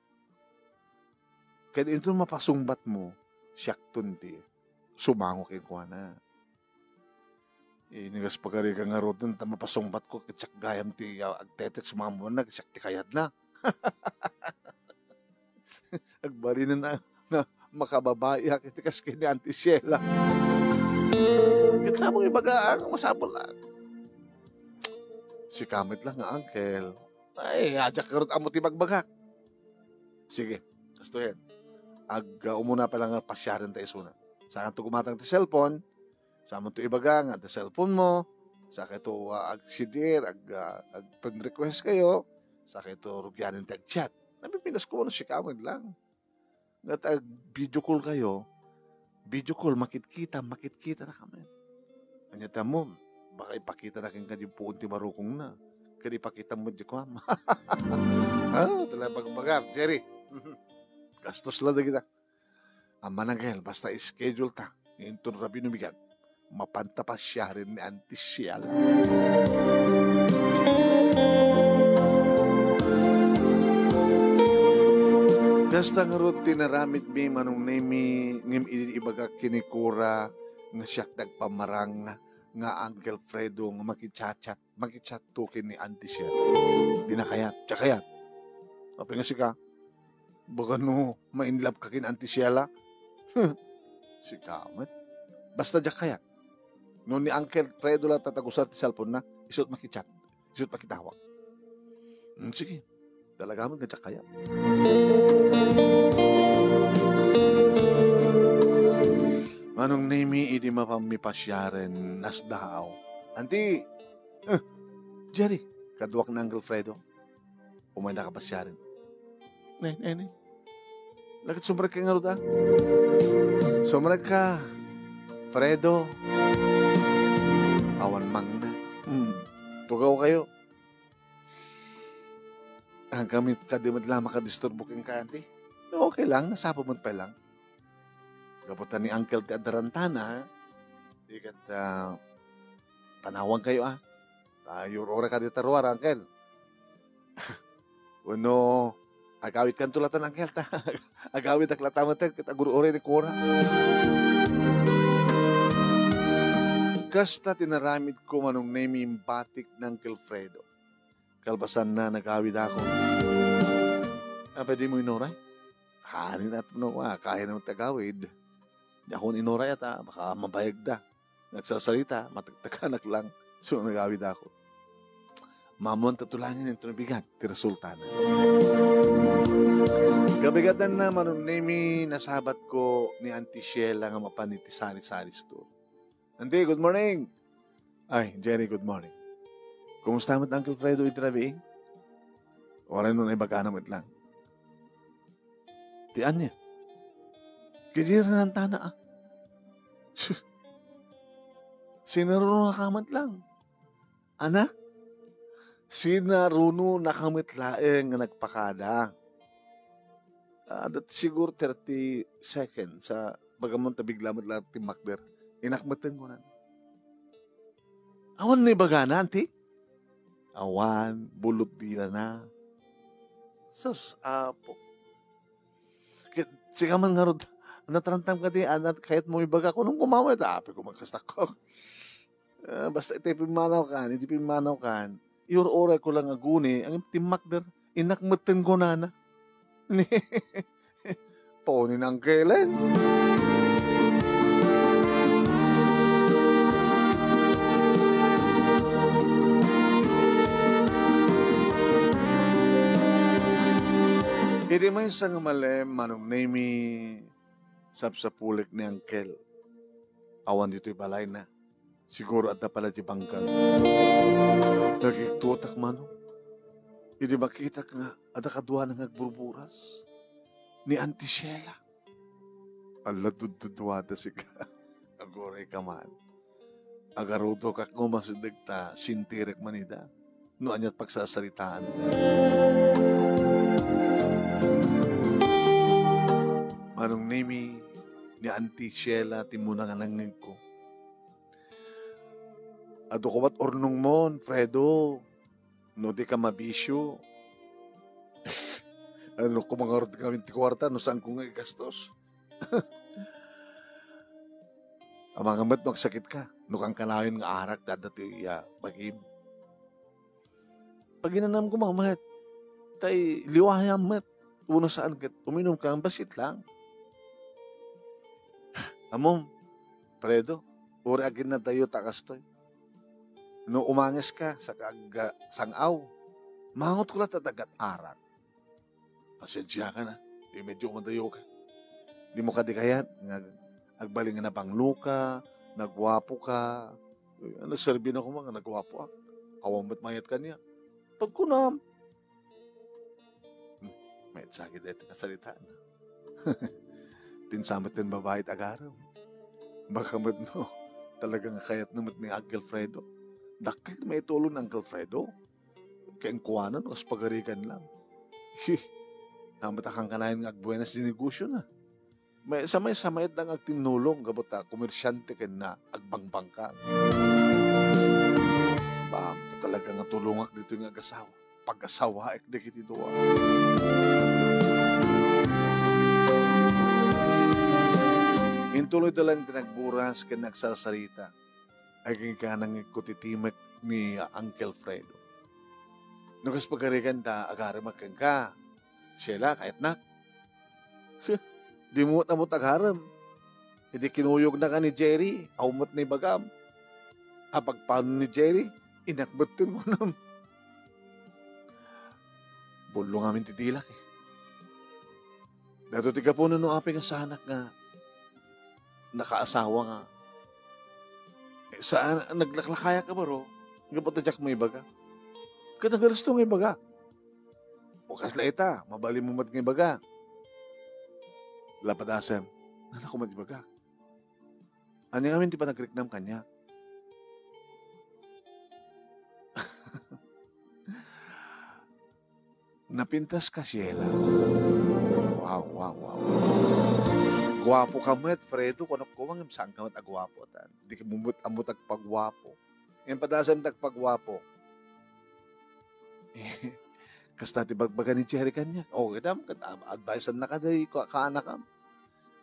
Ket inton mapasungbatmo, siakton ti sumango kenkuana. Inigas pagari ka ngaruden ta mapasungbatko ket siak gayam ti, ah, agtext, sumamona ket siak ti kayatna. Agbalinen na nga makababaiak iti kas ken ni Auntie Sheila. Ket among ibaga nga masapul a. Sika met lang nga angkel. Ay, adiak ngarud ammo ti bagbagak. Sige, kastoyen. Ag, ah, umuna pay lang nga pasiaren ta isuna. Saanto gumatang ti cellphone, saanto ibaga nga adda cellphone mo, sakayto, ah, ag-C D R, ag, ah, ag-friend request kayo, sakayto rugianen ti ag-chat. Napipintas ko, ano, sika met lang. Nga ta ag-video call kayo, video call, makitkita, makitkita na kami. Anya ta mo, baka ipakita na kenka di puon ti marukong na. Kadi ipakita mo di kuam. Ah, talaga bagbaga, Jerry. Gastos lang dagita. Amanagel, basta schedule ta. Inton rabii no bigat, mapanta pasiaren ni Auntie Sheila. Kasta ngarud ti naramidmi, Manong Nemi, ngem idi ibagak ken ni Cora nga siak ti agpamarang nga Uncle Fredo nga makichat-chat, makichat to ken ni Auntie Sheila. Di na kayat, di kayat. Apay nga sika, baga no ma-in love ka ken Auntie Sheila. Sika met. Basta diak kayat. No ni Uncle Fredo la tatagusan ti cellphone na, isu't makichat. Isu't makitawag. Hmm, sige. Talaga met nga diak kayat. Manong Nemi, idi mapanmi pasiaren, nasdaaw. Auntie, eh, Jerry, kaduak ni Uncle Fredo. Umayna ka pasiaren. Ne, ne, ne. Lakit sumrek ka ngarud, ah. Sumrek ka, Fredo. Awan mangna. Hmm. Tugaw kayo. Ang kami kadi met lang makadisturbo kenka, Auntie. Okay lang, nasapa met pay lang. Gapu ta ni Uncle ti adda rantana, di ket, ah, panawan kayo, ah. Ah, ur-uray ka dita ruar, Uncle. Wenno, agawid kanto latan, Uncle, ta. Agawidak latan met, ket agur-uray ni Cora. Kasta ti naramid ko, Manong Nemi, imbatik ni Uncle Fredo. Kalpasanna, nagawid ako. Apay di mo inuray? Hanin at no, ah, kaya naman tagawid. Di ako inuray at, ah, baka mabayag da. Nagsasalita, matagtaganak lang. So, nagawid ako. Mamuan ta tulangin ito nabigat, ti resulta na. Kabigatan na, Manong Nemi, nasabat ko ni Auntie Sheila nga mapan iti sari-sari store. Auntie, good morning. Ay, Jenny, good morning. Kumusta met Uncle Fredo iti rabii? Uray no naibagana met lang. Ti ania? Kidi rantana, ah. Sus. Sinarunonaka met lang. Ana? Sinarunonaka met laeng nga nagpakada. Ah, adda siguro thirty seconds sa bagamon ta bigla met lang timmakder. Innak metten kunan. Awan naibagana, anti? Awan, bulot dina na. Sus, Apo. Ket sika man ngarud, natarantang ka di, anat kayat mo ibaga, kunam kumawa, ita, apay ko magkastakok. Ah, basta iti pimmanaw kan, iti pimmanaw kan, iyur-uray ko lang aguni, ang timmakder, innak metten kunana. Pony nang kelen. Iti maysa nga malem, Manong Nemy, sapsapulik ni Angkel. Awan ditoy balayna. Siguro adda pala di bangkag. Nagigtuotak, Manong. Idi makitak nga adda kaduana nga agburburas ni Auntie Sheila. Ala, dudduduada sika. Aguray ka man. Agarudokak nga umasideg ta sintirek man ida no aniat pagsasaritaan. Manong Nemy, ni Auntie Sheila ti muna nga nangngegko. Adu koma ti urnongmon, Fredo. No di ka mabisyo. Ano ko mangarod ngamin ti kuarta no saan ko nga igastos? Amangan met no agsakit ka, no kankanayon nga arak ti adda ti, ah, bagim. Paginanam ko, Mama, tay liwayam met. Uno saan ket uminum ka, bassit lang. Amom, Fredo, uri aginnadayo ta kastoy. No umanges ka, saka agga-, sang-aw, mangot ko la ta dagat arak. Pasensiakan, a. Di medyo umadayo ka. Di mo kadi kayat nga ag-, agbalin nga nabanglo ka, nagwapo ka. Eh, ano, serbi na koma nga nagwapo, a. Awan met mayat kaniak. Pagkunam. Hmm, mayat sa gid dayta nga salita, no? Tinsa met ti babai ti agarem. Baka met no, talaga nga kayat na met ni Uncle Fredo. Dakkel ti maitulong ni Uncle Fredo. Kenkuana no kas pagarigan lang. Hi, namat a kankanayon nga agbuenas di negosyo na. May, sa may, sa may dang agtinnulong, gapu ta komersyante ken na agbangbangka. Bam, talaga nga tulongak ditoy nga agasawa. Pagasawaek dagiti dua. Intuloy da lang ti nagburas ken nagsasarita. Agingga nangngegko ti timek ni Uncle Fredo. No kas pagarigan ta, agaremak kenka. Sheila, kayatnak. Di mo met ammo agarem. Idi kinuyogna ka ni Jerry, awan met naibagam. Apagpano ni Jerry, inakbet ti ngunam. Bulong amin ti dilak, eh. Daytoy ti gapuna no apay nga saanak nga nakaasawa nga, eh, saan, naglaklakayak a baro, gapu ta diak maibaga. Ket nagaresto nga ibaga. O kasla ita, mabalin mo met nga ibaga. Lapadasem, nana ko met ibaga. Ania ngamin ti panagriknam kaniak? Napintas ka, Sheila. Wow, wow, wow. Guapo ka met, Fredo. Kunok ko, ngem saan ka met a guapo, tan. Di ka mo met ammo ti agpaguapo. Ngem padasem ti agpaguapo. Eh, kasta ti bagbaga ni Jerry kaniak. O, kadam, ket, ah, advisean na ka, day, ka-, kaanakam.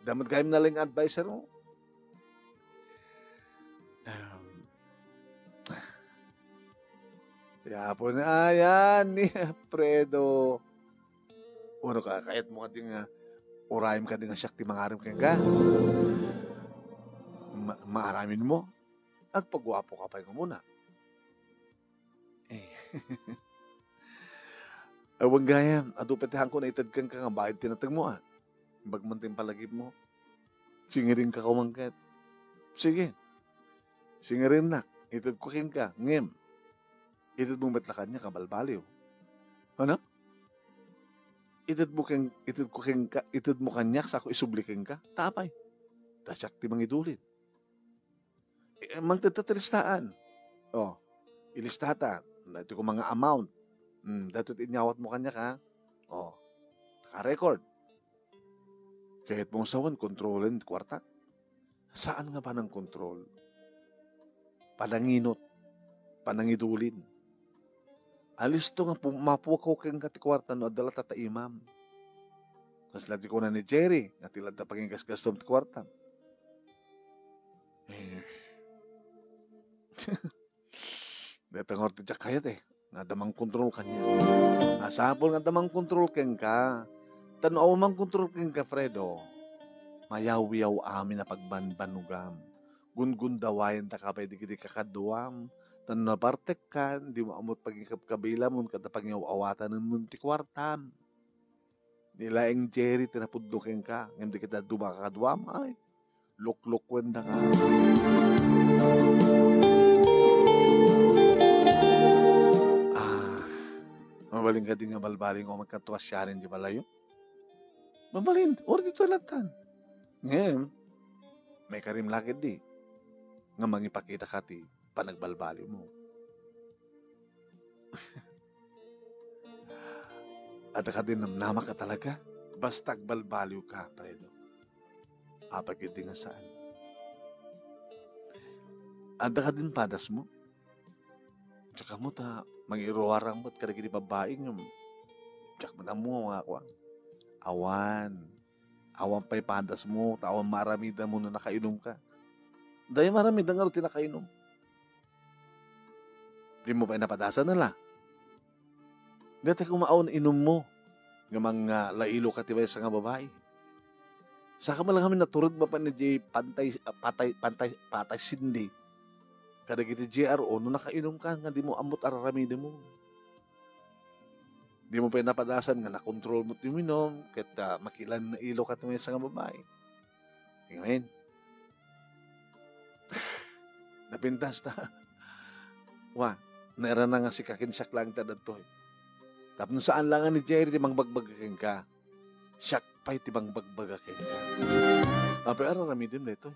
Damot gayam na lang adviser mo. Um, Ti apo na ayan ni Fredo. Uno ka, kayat mo kadi nga, urayem kadi nga siak ti mangarem kenka? Ma-, maaramid mo? Agpaguapo ka pay nga muna. Eh. Awan gayam, adu pay ti haanko naited kenka nga baid ti nateng mo, a. Imbag man ti impalagip mo. Singirinka koma ket. Sige. Singirinnak, ited ko kenka, ngem ited mo met la kaniak a balbaliw. Ano? Ited mo ken, ited ko kenka, ited mo kaniak, sako isubli kenka. Ta apay? Ta siak ti mangidulin. Eh, mangted ta ti listaan. O, ilistata. Daytoy koma nga amount. Hmm, daytoy ti inyawatmo kaniak, ha? O, naka-record. Kayatmo nga sawen, kontrolen ti kuartak. Saan nga panangkontrol. Pananginut. Panangidulin. Alisto nga pu-, mapukaw kenka ti kuarta no adda la tataimam. Kasla ti kuna ni Jerry, nga ti ladta pangigasgastom ti kuartam. Eh. Deta ngarud ti diak kayat, eh. Nga adda mangkontrol kaniak. Masapul nga adda mangkontrol kenka. Ta no awan mangkontrol kenka, Fredo, mayawyaw amin a pagbanbanogam. Gundawayenta ka pay dagiti kakaduam. Ta no nabartekkan, dimo ammot pagikabkabilamon ket pangiaw-awatanemon ti kuartam. Ni laeng Jerry ti napudno kenka, ngem dagiti dadduma a kakaduam, ay, luklukuendaka. Ah, mabalin kadi nga balbaliw nga umaykadto a siarin di balayo? Mabalin, uray ditoy lattan. Ngem, maikarim la ketdi nga mangipakitaka ti panagbalbaliwmo. Adda kadi namnamaka talaga? Basta agbalbaliwka, Fredo. Apay ketdi nga saan? Adda kadin padasmo? Diak ammo ta mangiruarang met kadagiti babbai ngem diak met ammo nga kuan. Awan. Awan pay padasmo, ta awan maaramidmo no nakainumka. Dayta maaramidmo ngarud ti nakainum. Dimo pay napadasan, ala? Dayta koma awan inummo nga manglailo ka ti maysa nga babai. Saka man lang kami natured mapan idiay pantay, patay, pantay, patay sindi. Kadagiti G R O, no nakainumka nga dimo ammot araramidmo. Dimo pay napadasan nga nakontrolmo ti uminum, ket, ah, makilanlailo ka ti maysa nga babai. Amen. Napintas ta. Wa, nairana nga sika ken siak laeng ti adda ditoy. Tapno saan laeng ni Jerry ti mangbagbaga kenka. Siak pay ti mangbagbaga kenka. Apay araramidem daytoy?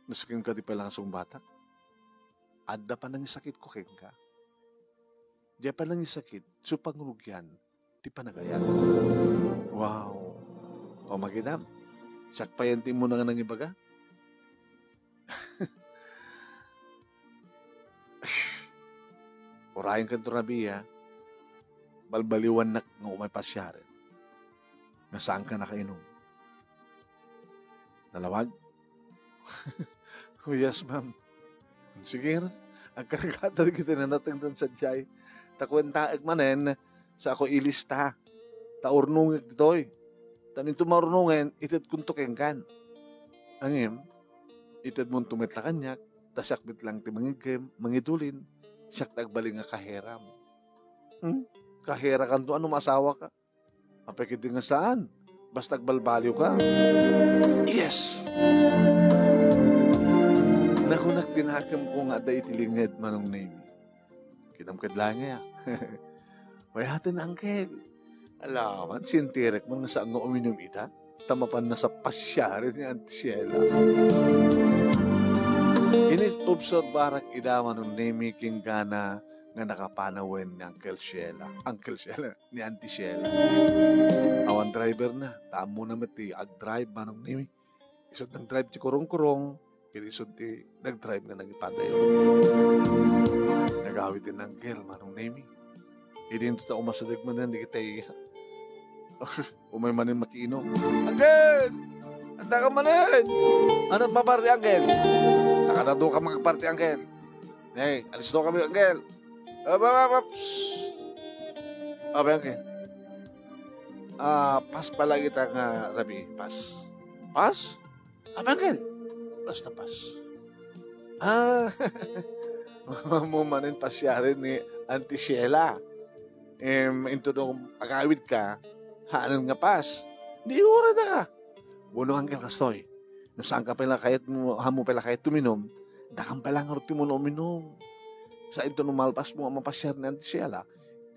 No siken kadi pay laeng a sungbatak. Adda panangisakitko kenka. Diay panangisakit, isu pangrugian ti panagayat. Wow. O, makidam. Siak pay ti immuna nga nangibaga. Urayen kanto, Rabia. Balbaliwannak nga umay pasiaren. Nga saanka nakainum. Nalawag? Oh, yes, ma'am. Sige, agkargada dagiti nanatengdan sadiay. Ta kuentaek manen, sa ako ilista. Ta urnongek ditoy. Ta no inton maurnongen, itedkonto kenkan. Ngem, itedmonto met la kaniak, ta siak met lang ti mangiggem, mangidulin, siak ti agbalin nga kaheram. Hmm? Kaherakanto no maasawaka? Apay ketdi nga saan? Basta agbalbaliwka. Yes! Nakunak ti nakemko nga adda iti linged, Manong Nemi. Kinamked laeng aya. Payaten, Uncle. Ala, man, sintirek man nga saan nga uminum ita. Ta mapanna sa pasiaren ni Auntie Sheila. Inobserbarak ida, Manong Nemi, kinggana nga nakapanawen ni Uncle Sheila. Uncle Sheila, ni Auntie Sheila. Awan driver na. Ta ammona met ti agdrive, Manong Nemi. Isut' nagdrive ti kurongkurong, ket isut' ti nagdrive nga nangipadayo. Nagawid ti Uncle, Manong Nemi. Idinto ta umasideg manen dagiti umay manen makiinum. Uncle! Adda ka manen! Ano, paparty, Uncle? Nakadado ka magparty, Uncle? Hey, alisto kami, Uncle. Aba, aba, aba, psst. Aba, Uncle. Ah, pas pala kita nga rabii, pas. Pas? Aba, Uncle. Basta pas. Ah, mamo manen pasiaren ni Auntie Sheila. Em, inton agawid ka, haanen nga pas. Di, urada ka. Bueno, Uncle, kastoy. No saan ka pala kayat mo, haan mo pala kayat tuminom, dakam pala ngarud ti muna uminom. Sa inton no malpas mo a mapasiar ni Auntie Sheila,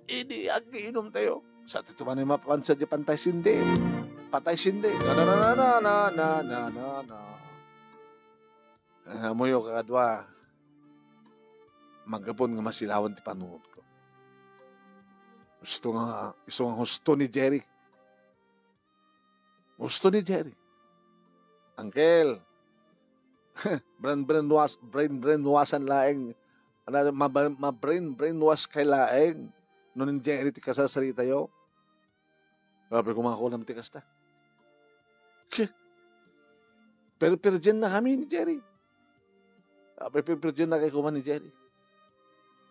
idi agiinom tayo. Sa ti tumanen mapansa di pantay sindi. Patay sindi. Na, na, na, na. Ammoyo, kakadua, manggapon nga masilawan ti panunotko. Husto nga, isu nga husto ni Jerry. Husto ni Jerry. Uncle, brain brainwash, brain brainwashan laeng. Ano, ma-, ma-, brain brainwash kay laeng. No ni Jerry ti kasarsaritayo. Apay, kumakulam ti kasta. Ke, perpirjen na kami ni Jerry. Apay, perpirjen na kay kuman ni Jerry.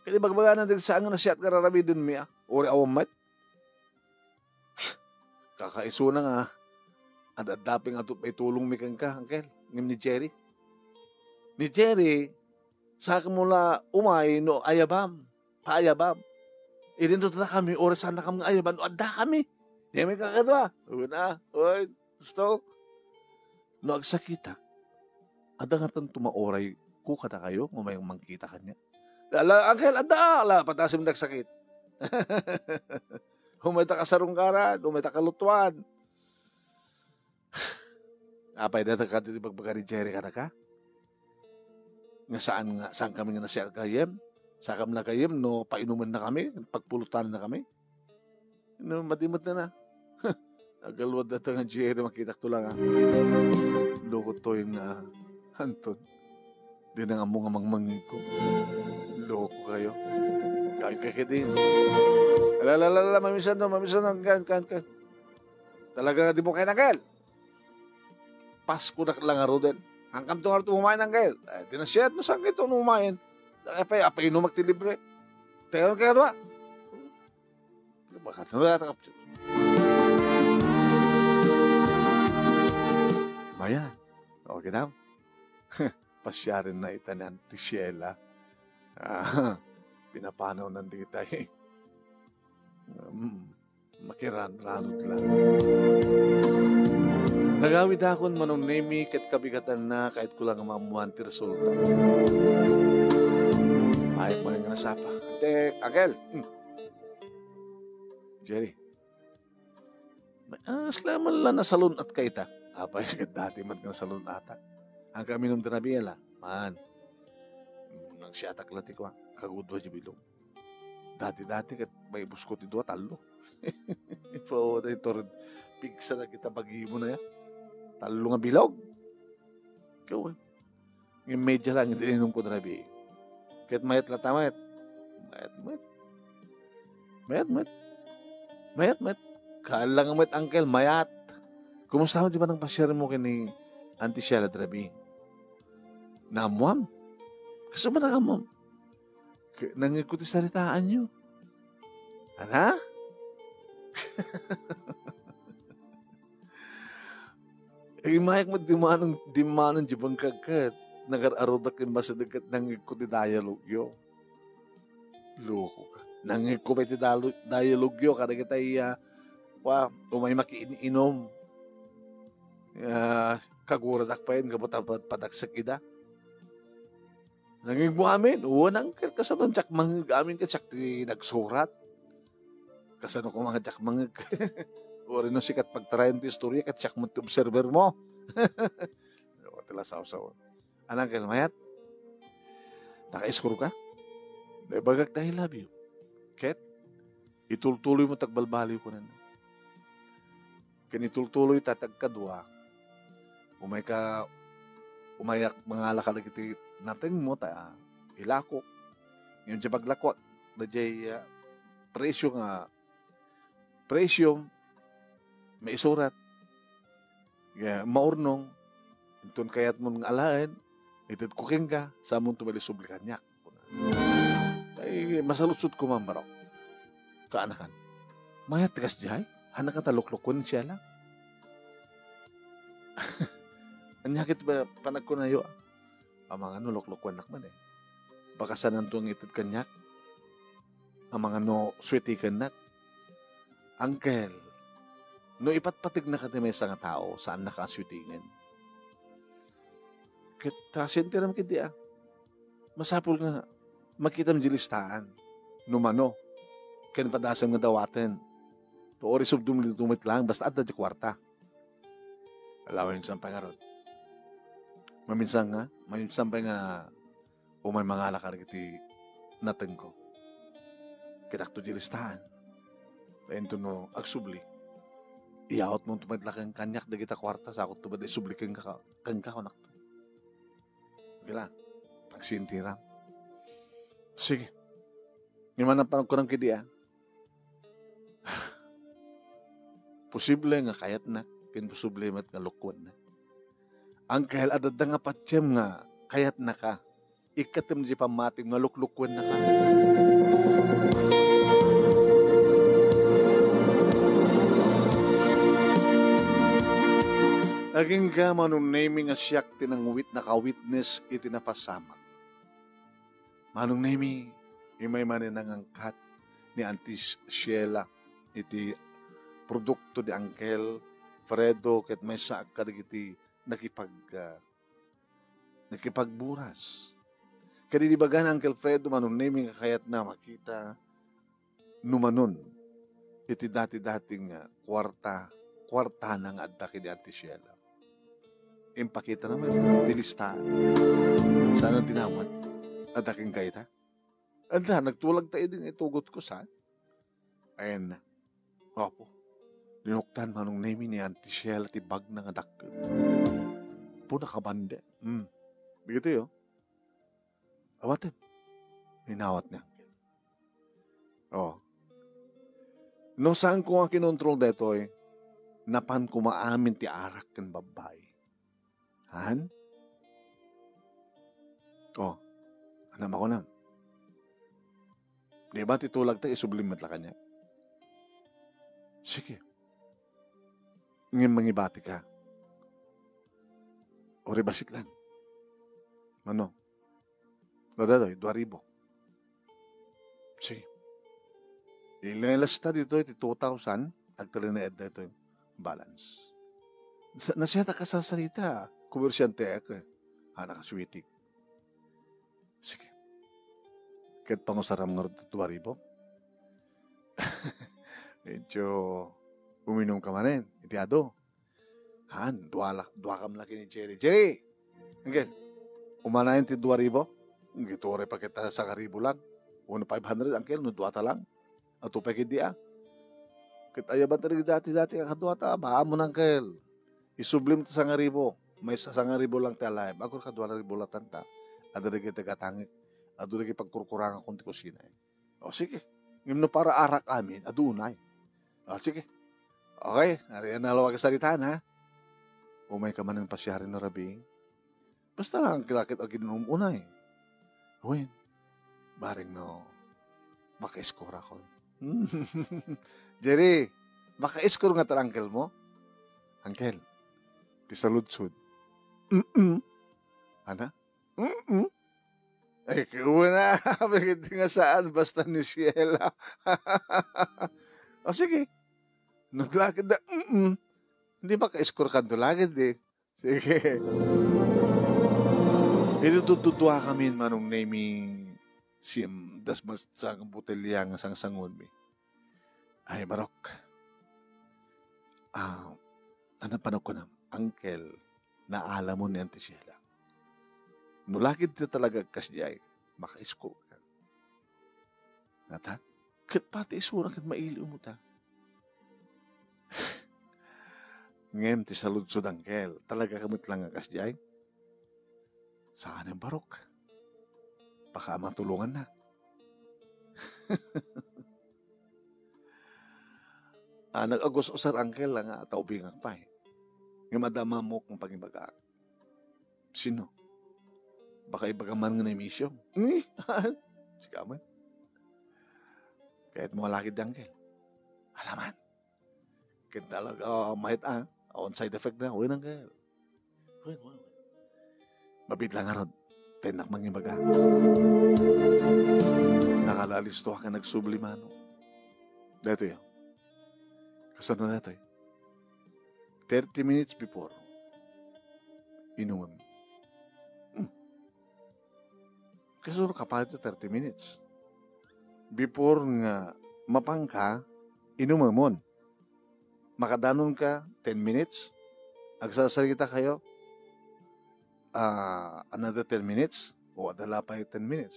Kadi bagbagana dagiti saan nga nasiat nga raramidenmi, a. Uray awan met. Kakaisuna nga, ad-adda pay nga adu pay tulongmi kenka, uncle, ngem ni Jerry. Ni Jerry, saanmo la umay no ayabam, paayabam. Idi no dakami, uray saannakam nga ayaban, no addakami. Diay met kakadua. Una, oy, husto. No agsakitak, adda ngatanto mauray ko kadakayo nga umay mangkita kaniak? La, la, uncle, adda, la, padasim dagsakit. Umayta kasarungkaran, umayta kalutuan. Apay, dayta kadi ti ibagbaga ni Jerry kadaka? Nga saan nga, saankami nga nasiat gayyem? Saanmi la gayyem no painumennakami, pagpulotannakami? No, madi met na. Agalwad dayta nga Jerry, makitakto la nga. Loko toy nga, Anton. Di na nga ammo nga mangmangngegko. Loko kayo. Kayo kayo din. Ala, ala, ala, ala, mamisan no, mamisan no, kan, kan, kan. Talaga nga di mo kaya, uncle. Pasko na lang nga, Rodel. Hangkam to nga ito umayan, uncle. Ay, di na siya, no, saan kayo ito umayan? Ay, pa, apa, inumak ti libre. Teka, kaya ito, ah. Baka na wala ka. Mayan. Okay daw. Pasiaren na ita ni Auntie Sheila. Ah, pinapanaw nan di kita, eh. Mm, makiran-ranod lang. Nagawid akon, Manong Nemi, ket kabigatanna, kayatko lang nga maammoan ti resulta. Ay, mo nga nasapa. Ante, Agel. Hmm. Jerry. Asla man la nasalun-at ka ita. Apay, ket dati met nga nasalun-atak. Hangkami no ti rabii la. Man. Mm, nagsiatak la ti kua, kagudua ti bilog. Dati-dati ket maibusko ti dua, tallo. Ipaw, daytoy ren pigsa dagita bagimo na ya. Tallo nga bilog. Ikaw, eh. Ngem media lang ti ininumko ti rabii. Ket mayat latta met. Mayat met. Mayat met. Mayat met. Kaalla nga met, uncle, mayat. Kumusta met ti panangpasiarmo ken ni Auntie Sheila ti rabii? Naammoam? Kasu man nakaammoam? Ke-, nangngegko ti saritaanyo. Ana? Imayak met dimmanen, dimmanen di bangkag ket nagar-arudak ken masideg ket nangngegko ti dialogyo. Loko ka. Nangngegko pay ti dalo-, dialogyo kadagitay, ah, kua, umay makiin-inom. Ah, kaguradak pay gapu ta pad-, padaksek ida. Nangngegmo amin? Wen, uncle, kasano diak mangngeg amin ket siak ti nagsurat? Kasano koma nga diak mangngeg? Uray no sika ti pagtarayan ti istorya ket siak met ti obserbermo. Ti lasawsaw. Uncle, mayat? Nakaiskur ka? Naibagak ti I love you. Ket, itultuloymo ti agbalbaliw, kunana. Ken itultuloyta ti agkadua, umayka, umayak mangala kadagiti natengmo ta ilakok. Ngem diay paglakuak, daydiay, ah, presyo nga, presyo maisurat. Ya, maurnong, inton kayatmon nga alaen, itedko kenka, saanmonto malisubli kaniak. Ay, masaludsod koma, barok. Kaanakan. Mayat ti kasdiay? Haanka ta loklokoen ni Sheila? Ania ket ba panagkunayo? Amangan no loklokoennak man, eh. Baka saananto nga ited kaniak? Amangan no suetikennak? Uncle, no ipatpategnaka ti maysa nga tao, saannaka a suetingen. Ket, ah, sentiram ketdi, ah. Masapul nga makitam di listaan. No mano, ken padasem nga dawaten. Uray subdom ditoy met laeng, basta adda di kuarta. Alawen san pangarod. Maminsan nga, maminsan pay nga umay mangala kadagiti natengko. Ket adda ti listaan. Ta intono agsubli, iyawatmonto met la ken kaniak dagita kuarta, sakot to met isubli kenka, kenka, kunakto. Okay lang. Pagsintiram. Sige. Ngem ania ti panagkunam kadi, a? Posible nga kayatnak, ken posible met nga lukuennak. Uncle, adda nga patiem nga kayatnaka. Ikkatem diay pammatim nga luklukuennaka. Agingga, Manong Nemy, nga siak ti nangwit-, naka-witness iti napasamak. Manong Nemy, immay manen nangangkat ni Auntie Sheila iti produkto ni Uncle Fredo ket maysa kadagiti nakipag-, ah, nakipagburas. Ket idi ibaga ni Uncle Fredo, Manong Nemy, nga kayatna makita no manon iti dati-dati nga kuarta, kuartana nga adda ken ni Auntie Sheila. Impakitana met ti listaan. Saan ti nawat? Adda kenka ita? Adda, nagtulag ta idi nga itugotko, saan? Ayan na. Apo, linuktan, Manong Nemy, ni Auntie Sheila ti bagna nga dakkel. Apo, nakabanda. Hmm. Dagitoy, o. Awaten. Inawat ni Uncle. O. No saanko nga kinontrol daytoy, napanko maamin ti arak ken babbai. Han? O, ania makunam? Di ba ti tulagta, isublim met la kaniak? Sige. Ngem mangibatika. Uray bassit lang. Mano? No, daytoy, dua ribu. Sige. Ilelasta ditoy ti two thousand, agtalinaedda ditoy balance. Sa-, nasiatak a sarsarita, komersianteak, e. Anak a suitik. Sige. Ket pangusaram ngarud ti dua ribu? Medyo uminumka manen iti adu. Han, dua la-, duakam la ken ni Jerry. Jerry! Uncle, umanayen ti dua ribu? Uncle, uray pa ket sangaribu lang. Wenno five hundred, Uncle, no duata lang. Adu pay ketdi, a. Ket ayabanta dagiti dati a kaduata, baamon, Uncle. Isublim ti sangaribu. Maysa sangaribu lang ti alaem. Agur kadua ribu latanta. Adda dagiti tagatangik. Adu dagiti pagkurkurangakon ti kusina. O, sige. Ngem no para arak amin, adu unay. O, sige. Okay, ari nalawag a sarita, ha? Umayka manen pasiari no rabii. Basta lang, kila ket aginnum unay. Wen, bareng no, makaiskurakon. Jerry, makaiskur nga ta uncle mo? Uncle, ti saludsod. Mm-mm. Ana? Mm-mm. Ay, kuna, bakit nga saan, basta ni Sheila. O, sige. Naglakad na, mm-mm. Di ba, kaiskur ka, naglakad, e. Sige. Iti tudtuduakami, Manong Nemy, sim-, dasmas sa botelya nga sangsangunmi. Ay, barok. A, ania panagkunam, Uncle, naalamon ni Auntie Sheila. No lakad ta talaga kasdiay, makaiskur ka. Ngata? Ket pati isuna ket mailiwmo ta. Ngem ti saludsod, Uncle, talaga ka met lang nga kasdiay? Saanen, barok. Baka matulongannak. A, nag-agus-usar, Uncle, nga taubingak pay. Ngem adda mammok nga pangibagaak. Sino? Baka ibagam man nga naimisiom. Ni? Sika man. Kayatmo a lakad, Uncle? Alaman. Ket talaga, a, mayat, a. Awan side effect na. Wen, Uncle. Wen, wen, wen. Mabiit la ngarud. Tennak mangibaga. Nakalaalistoak nga nagsubli, Manong. Daytoy, a. Kasano daytoy? Thirty minutes before, inumem. Hmm. Kasano ka pa iti thirty minutes? Before nga mapanka, inumemon. Makadanonka, ten minutes. Agsarsarita kayo. ah, another ten minutes, o adda la pay ten minutes.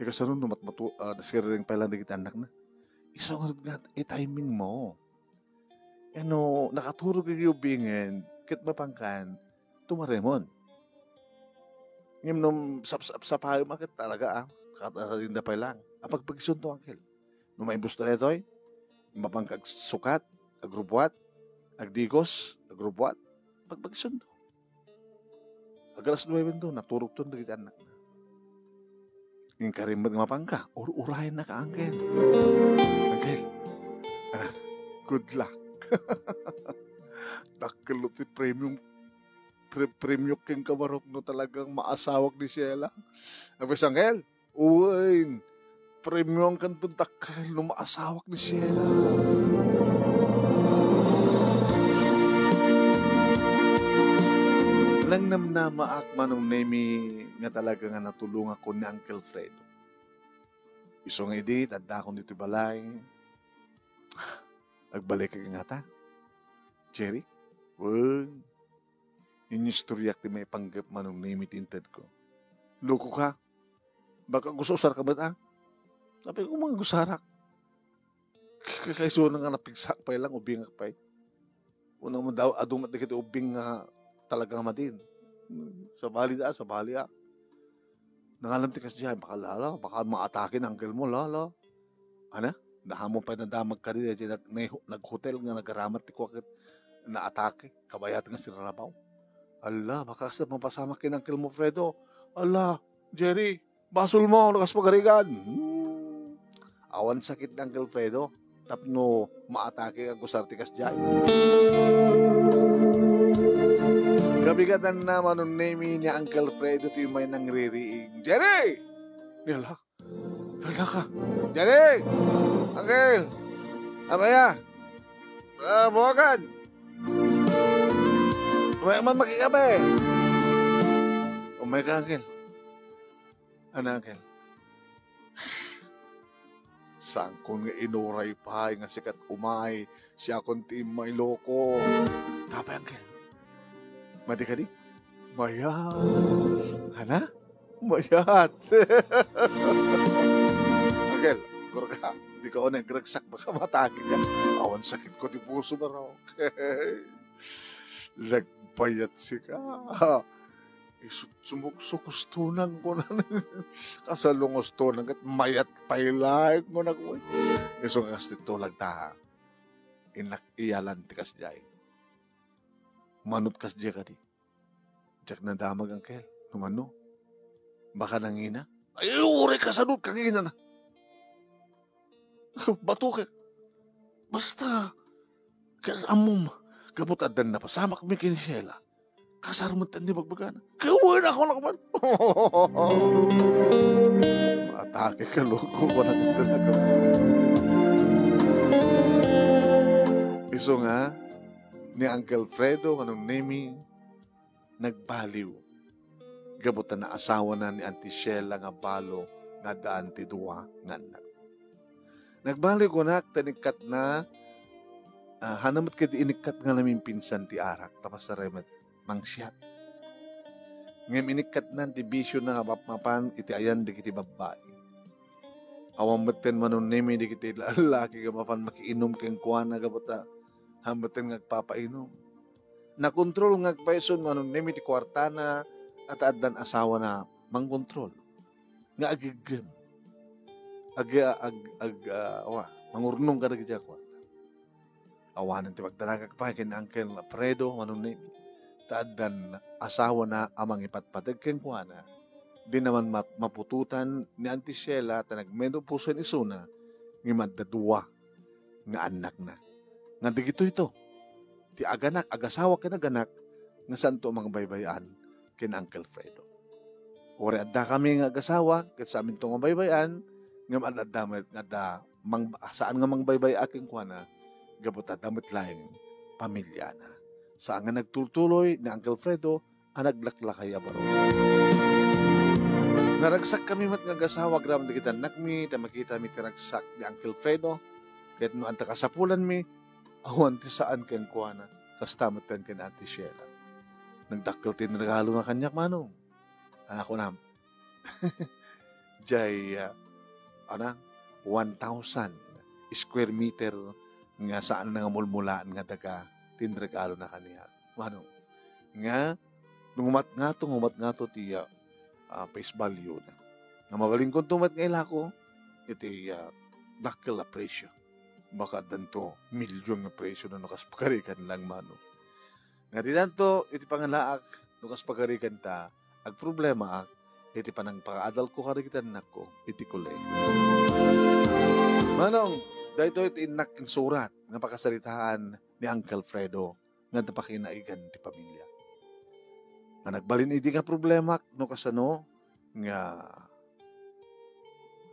Ikasano no matmato-, ah, nasirireng pay lang dagiti annakna. Isu ngarud nga, i-timing mo. Ken no nakaturog iti ubingen, ket mapankan, tumaremon. Ngem no sapsapsapaem a ket talaga, ah, katarinda pay lang. Apagpagisunto, angkel. No maimbus ta daytoy, mapanka agsukat, agrubbuat, agdigos, agrubbuat, pagpagisunto. Agalas nuebe to, naturogton dagiti annakna. Inkari met nga mapanka, ur-urayennaka, angkel. Angkel, ana, good luck. Dakkel ti premium, pre-, premio kenka, barok, no talagang maasawak ni Sheila. Abes, angkel, uwen, premioankan to dakkel no maasawak ni Sheila. Nangnamnamaak, Manong Nemi, nga talaga nga natulongakon ni Uncle Fredo. Isu nga idi, addakon ditoy balay. Agbalik ka ngata, Jerry? Wen, inistoriak ti maipanggep, Manong Nemi, ti intedko. Loko ka? Baka agusar-usarka met, ah? Sabi ko, "Mangusarak." Ka-, kaisuna nga napigsak pay lang, ubingak pay. Unang madaw, adu met dagiti ubing nga talaga nga madin. Sabali da, sabali, ah. Nangalam ti kasdiay, baka lala, baka maatake ni uncle mo, lala. Ana? Nahamon pay nadamag kadi, daytoy nag-, nag-, naghotel nga nagaramat ti kua ket naatake, kabayat nga sirarabaw. Ala, baka kasta mapasamak ken Uncle mo, Fredo. Ala, Jerry, basol mo, no kas pagarigan. Hmm. Awan sakit ni Uncle Fredo, tapno maatake nga agusar ti kasdiay. Kabigatanna, Manong Nemi, ni Uncle Fredo ti may nangririing. Jerry! Yala, Talaga. Jenny! Uncle! Abaya! Ah, buwagan! Umay man makikape! Umay ka, Uncle. Ano, Uncle? Sangkon nga inuray pay nga sikat umay, siakon ti immay loko. Tapay, Uncle. Madi kadi? Mayat. Hana? Mayat. Uncle, gurka, di ka unay agragsak, baka matagi ka. Awan sakit ko ti puso, barok. Nagpayat sika. Isut sumukso, kustonan ko na. Kasalungos to, nang ket mayat pay laeng mo na ko. Isu nga kas ti tulag ta. Innak iyalan ti kasdiay. Manut kasdiay kadi. Diak nadamag, Uncle. No mano? Baka nangina? Ay, uray kasanod kangina na. Bato ka. Basta, kaya ammom, gapu ta addan napasamak mi ken Sheila. Kasar met ti bagbagana. Kaya uwan ako na kaman. Atake ka, loko, ko na talaga. Isu nga, ni Uncle Fredo, Manong Nemi, nagbaliw. Gapu ta naasawana ni Auntie Sheila nga balo nga addaan ti dua nga annak. Nagbaliw kunak ta inikkatna, ah, hana met kadi inikkat nga namimpinsan ti arak, ta pasaray met mangsiat. Ngem inikkatna ti bisiona nga map-, mapan iti ayan dagiti babbai. Awan metten, Manong Nemi, dagiti lallaki nga mapan makiinum kenkuana gapu ta hana metten nga agpapainom. Nakontrol nga agpayso ni Manong Nemi ti kuartana, ta addan asawana mangkontrol nga agiggem. Ag-, ag-, ag-, ah, wa, mangurnong kadagiti a kuarta. Awanen ti pagdanagak pay ken Uncle Fredo, Manong Nemi, ta addan asawana a mangipatpateg kenkuana. Di naman mat-, maputotan ni Auntie Sheila ta nagmenopause isuna, ngem adda dua nga annakna. Nga dagitoyto ti aganak, agasawa ken aganak nga saanto a mangbaybay-an ken Uncle Fredo. Uray addakami nga agasawa ket saanminto nga baybay-an, ngem adda met nga adda mang-, saan nga mangbaybay-a kenkuana gapu ta adda met laeng pamiliana. Saan nga nagtultuloy ni Uncle Fredo a naglaklakay a baro. Naragsak kami met nga agasawa agraman dagiti annakmi, ta makitami ti ragsak ni Uncle Fredo, ket no adda kasapulanmi, awan ti saan kenkuana, kasta met ken Auntie Sheila. nagdakkel ti inregalona kaniak, Manong. Ania kunam? Diay, ah, ana, one thousand square meter nga saan nga mulmulaan nga daga ti inregalona kaniak, Manong. Nga, no umat ngato, no umat ngato ti, ah, ah, face value na. Nga mabalinkonto met nga ilako iti, ah, dakkel a presyo. Baka addanto milyon nga presyo no kas pakarikan lang, Manong. Nga didanto iti pangalaak no kas pagarikanta, agproblemaak iti panangpakaadalko kadagiti annakko iti kolehiyo. Manong, daytoy ti innak insurat nga pakasaritaan ni Uncle Fredo nga adda pakinagan ti pamilya. Nga nagbalin idi nga problemak no kasano nga,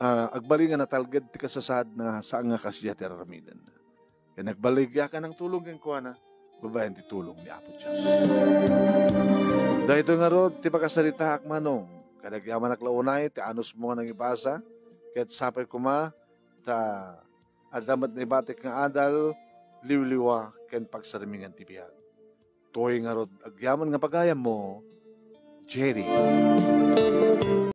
ah, agbalin nga natalged ti kasasaadna saan nga kasdiay ti ar-aramiden. Ken nagbaligyakan ng tulong kenkuana, babaen ti tulong ni Apo Dios. Daytoy ngarud ti pakasaritaak, Manong, ket agyamanak la unay ti anusmo nga nangibasa, ket sapay koma ta adda met naibatik nga adal, liwliwa, ken pagsarmingan ti biag. Toy ngarud agyaman nga pagayammo, Jerry.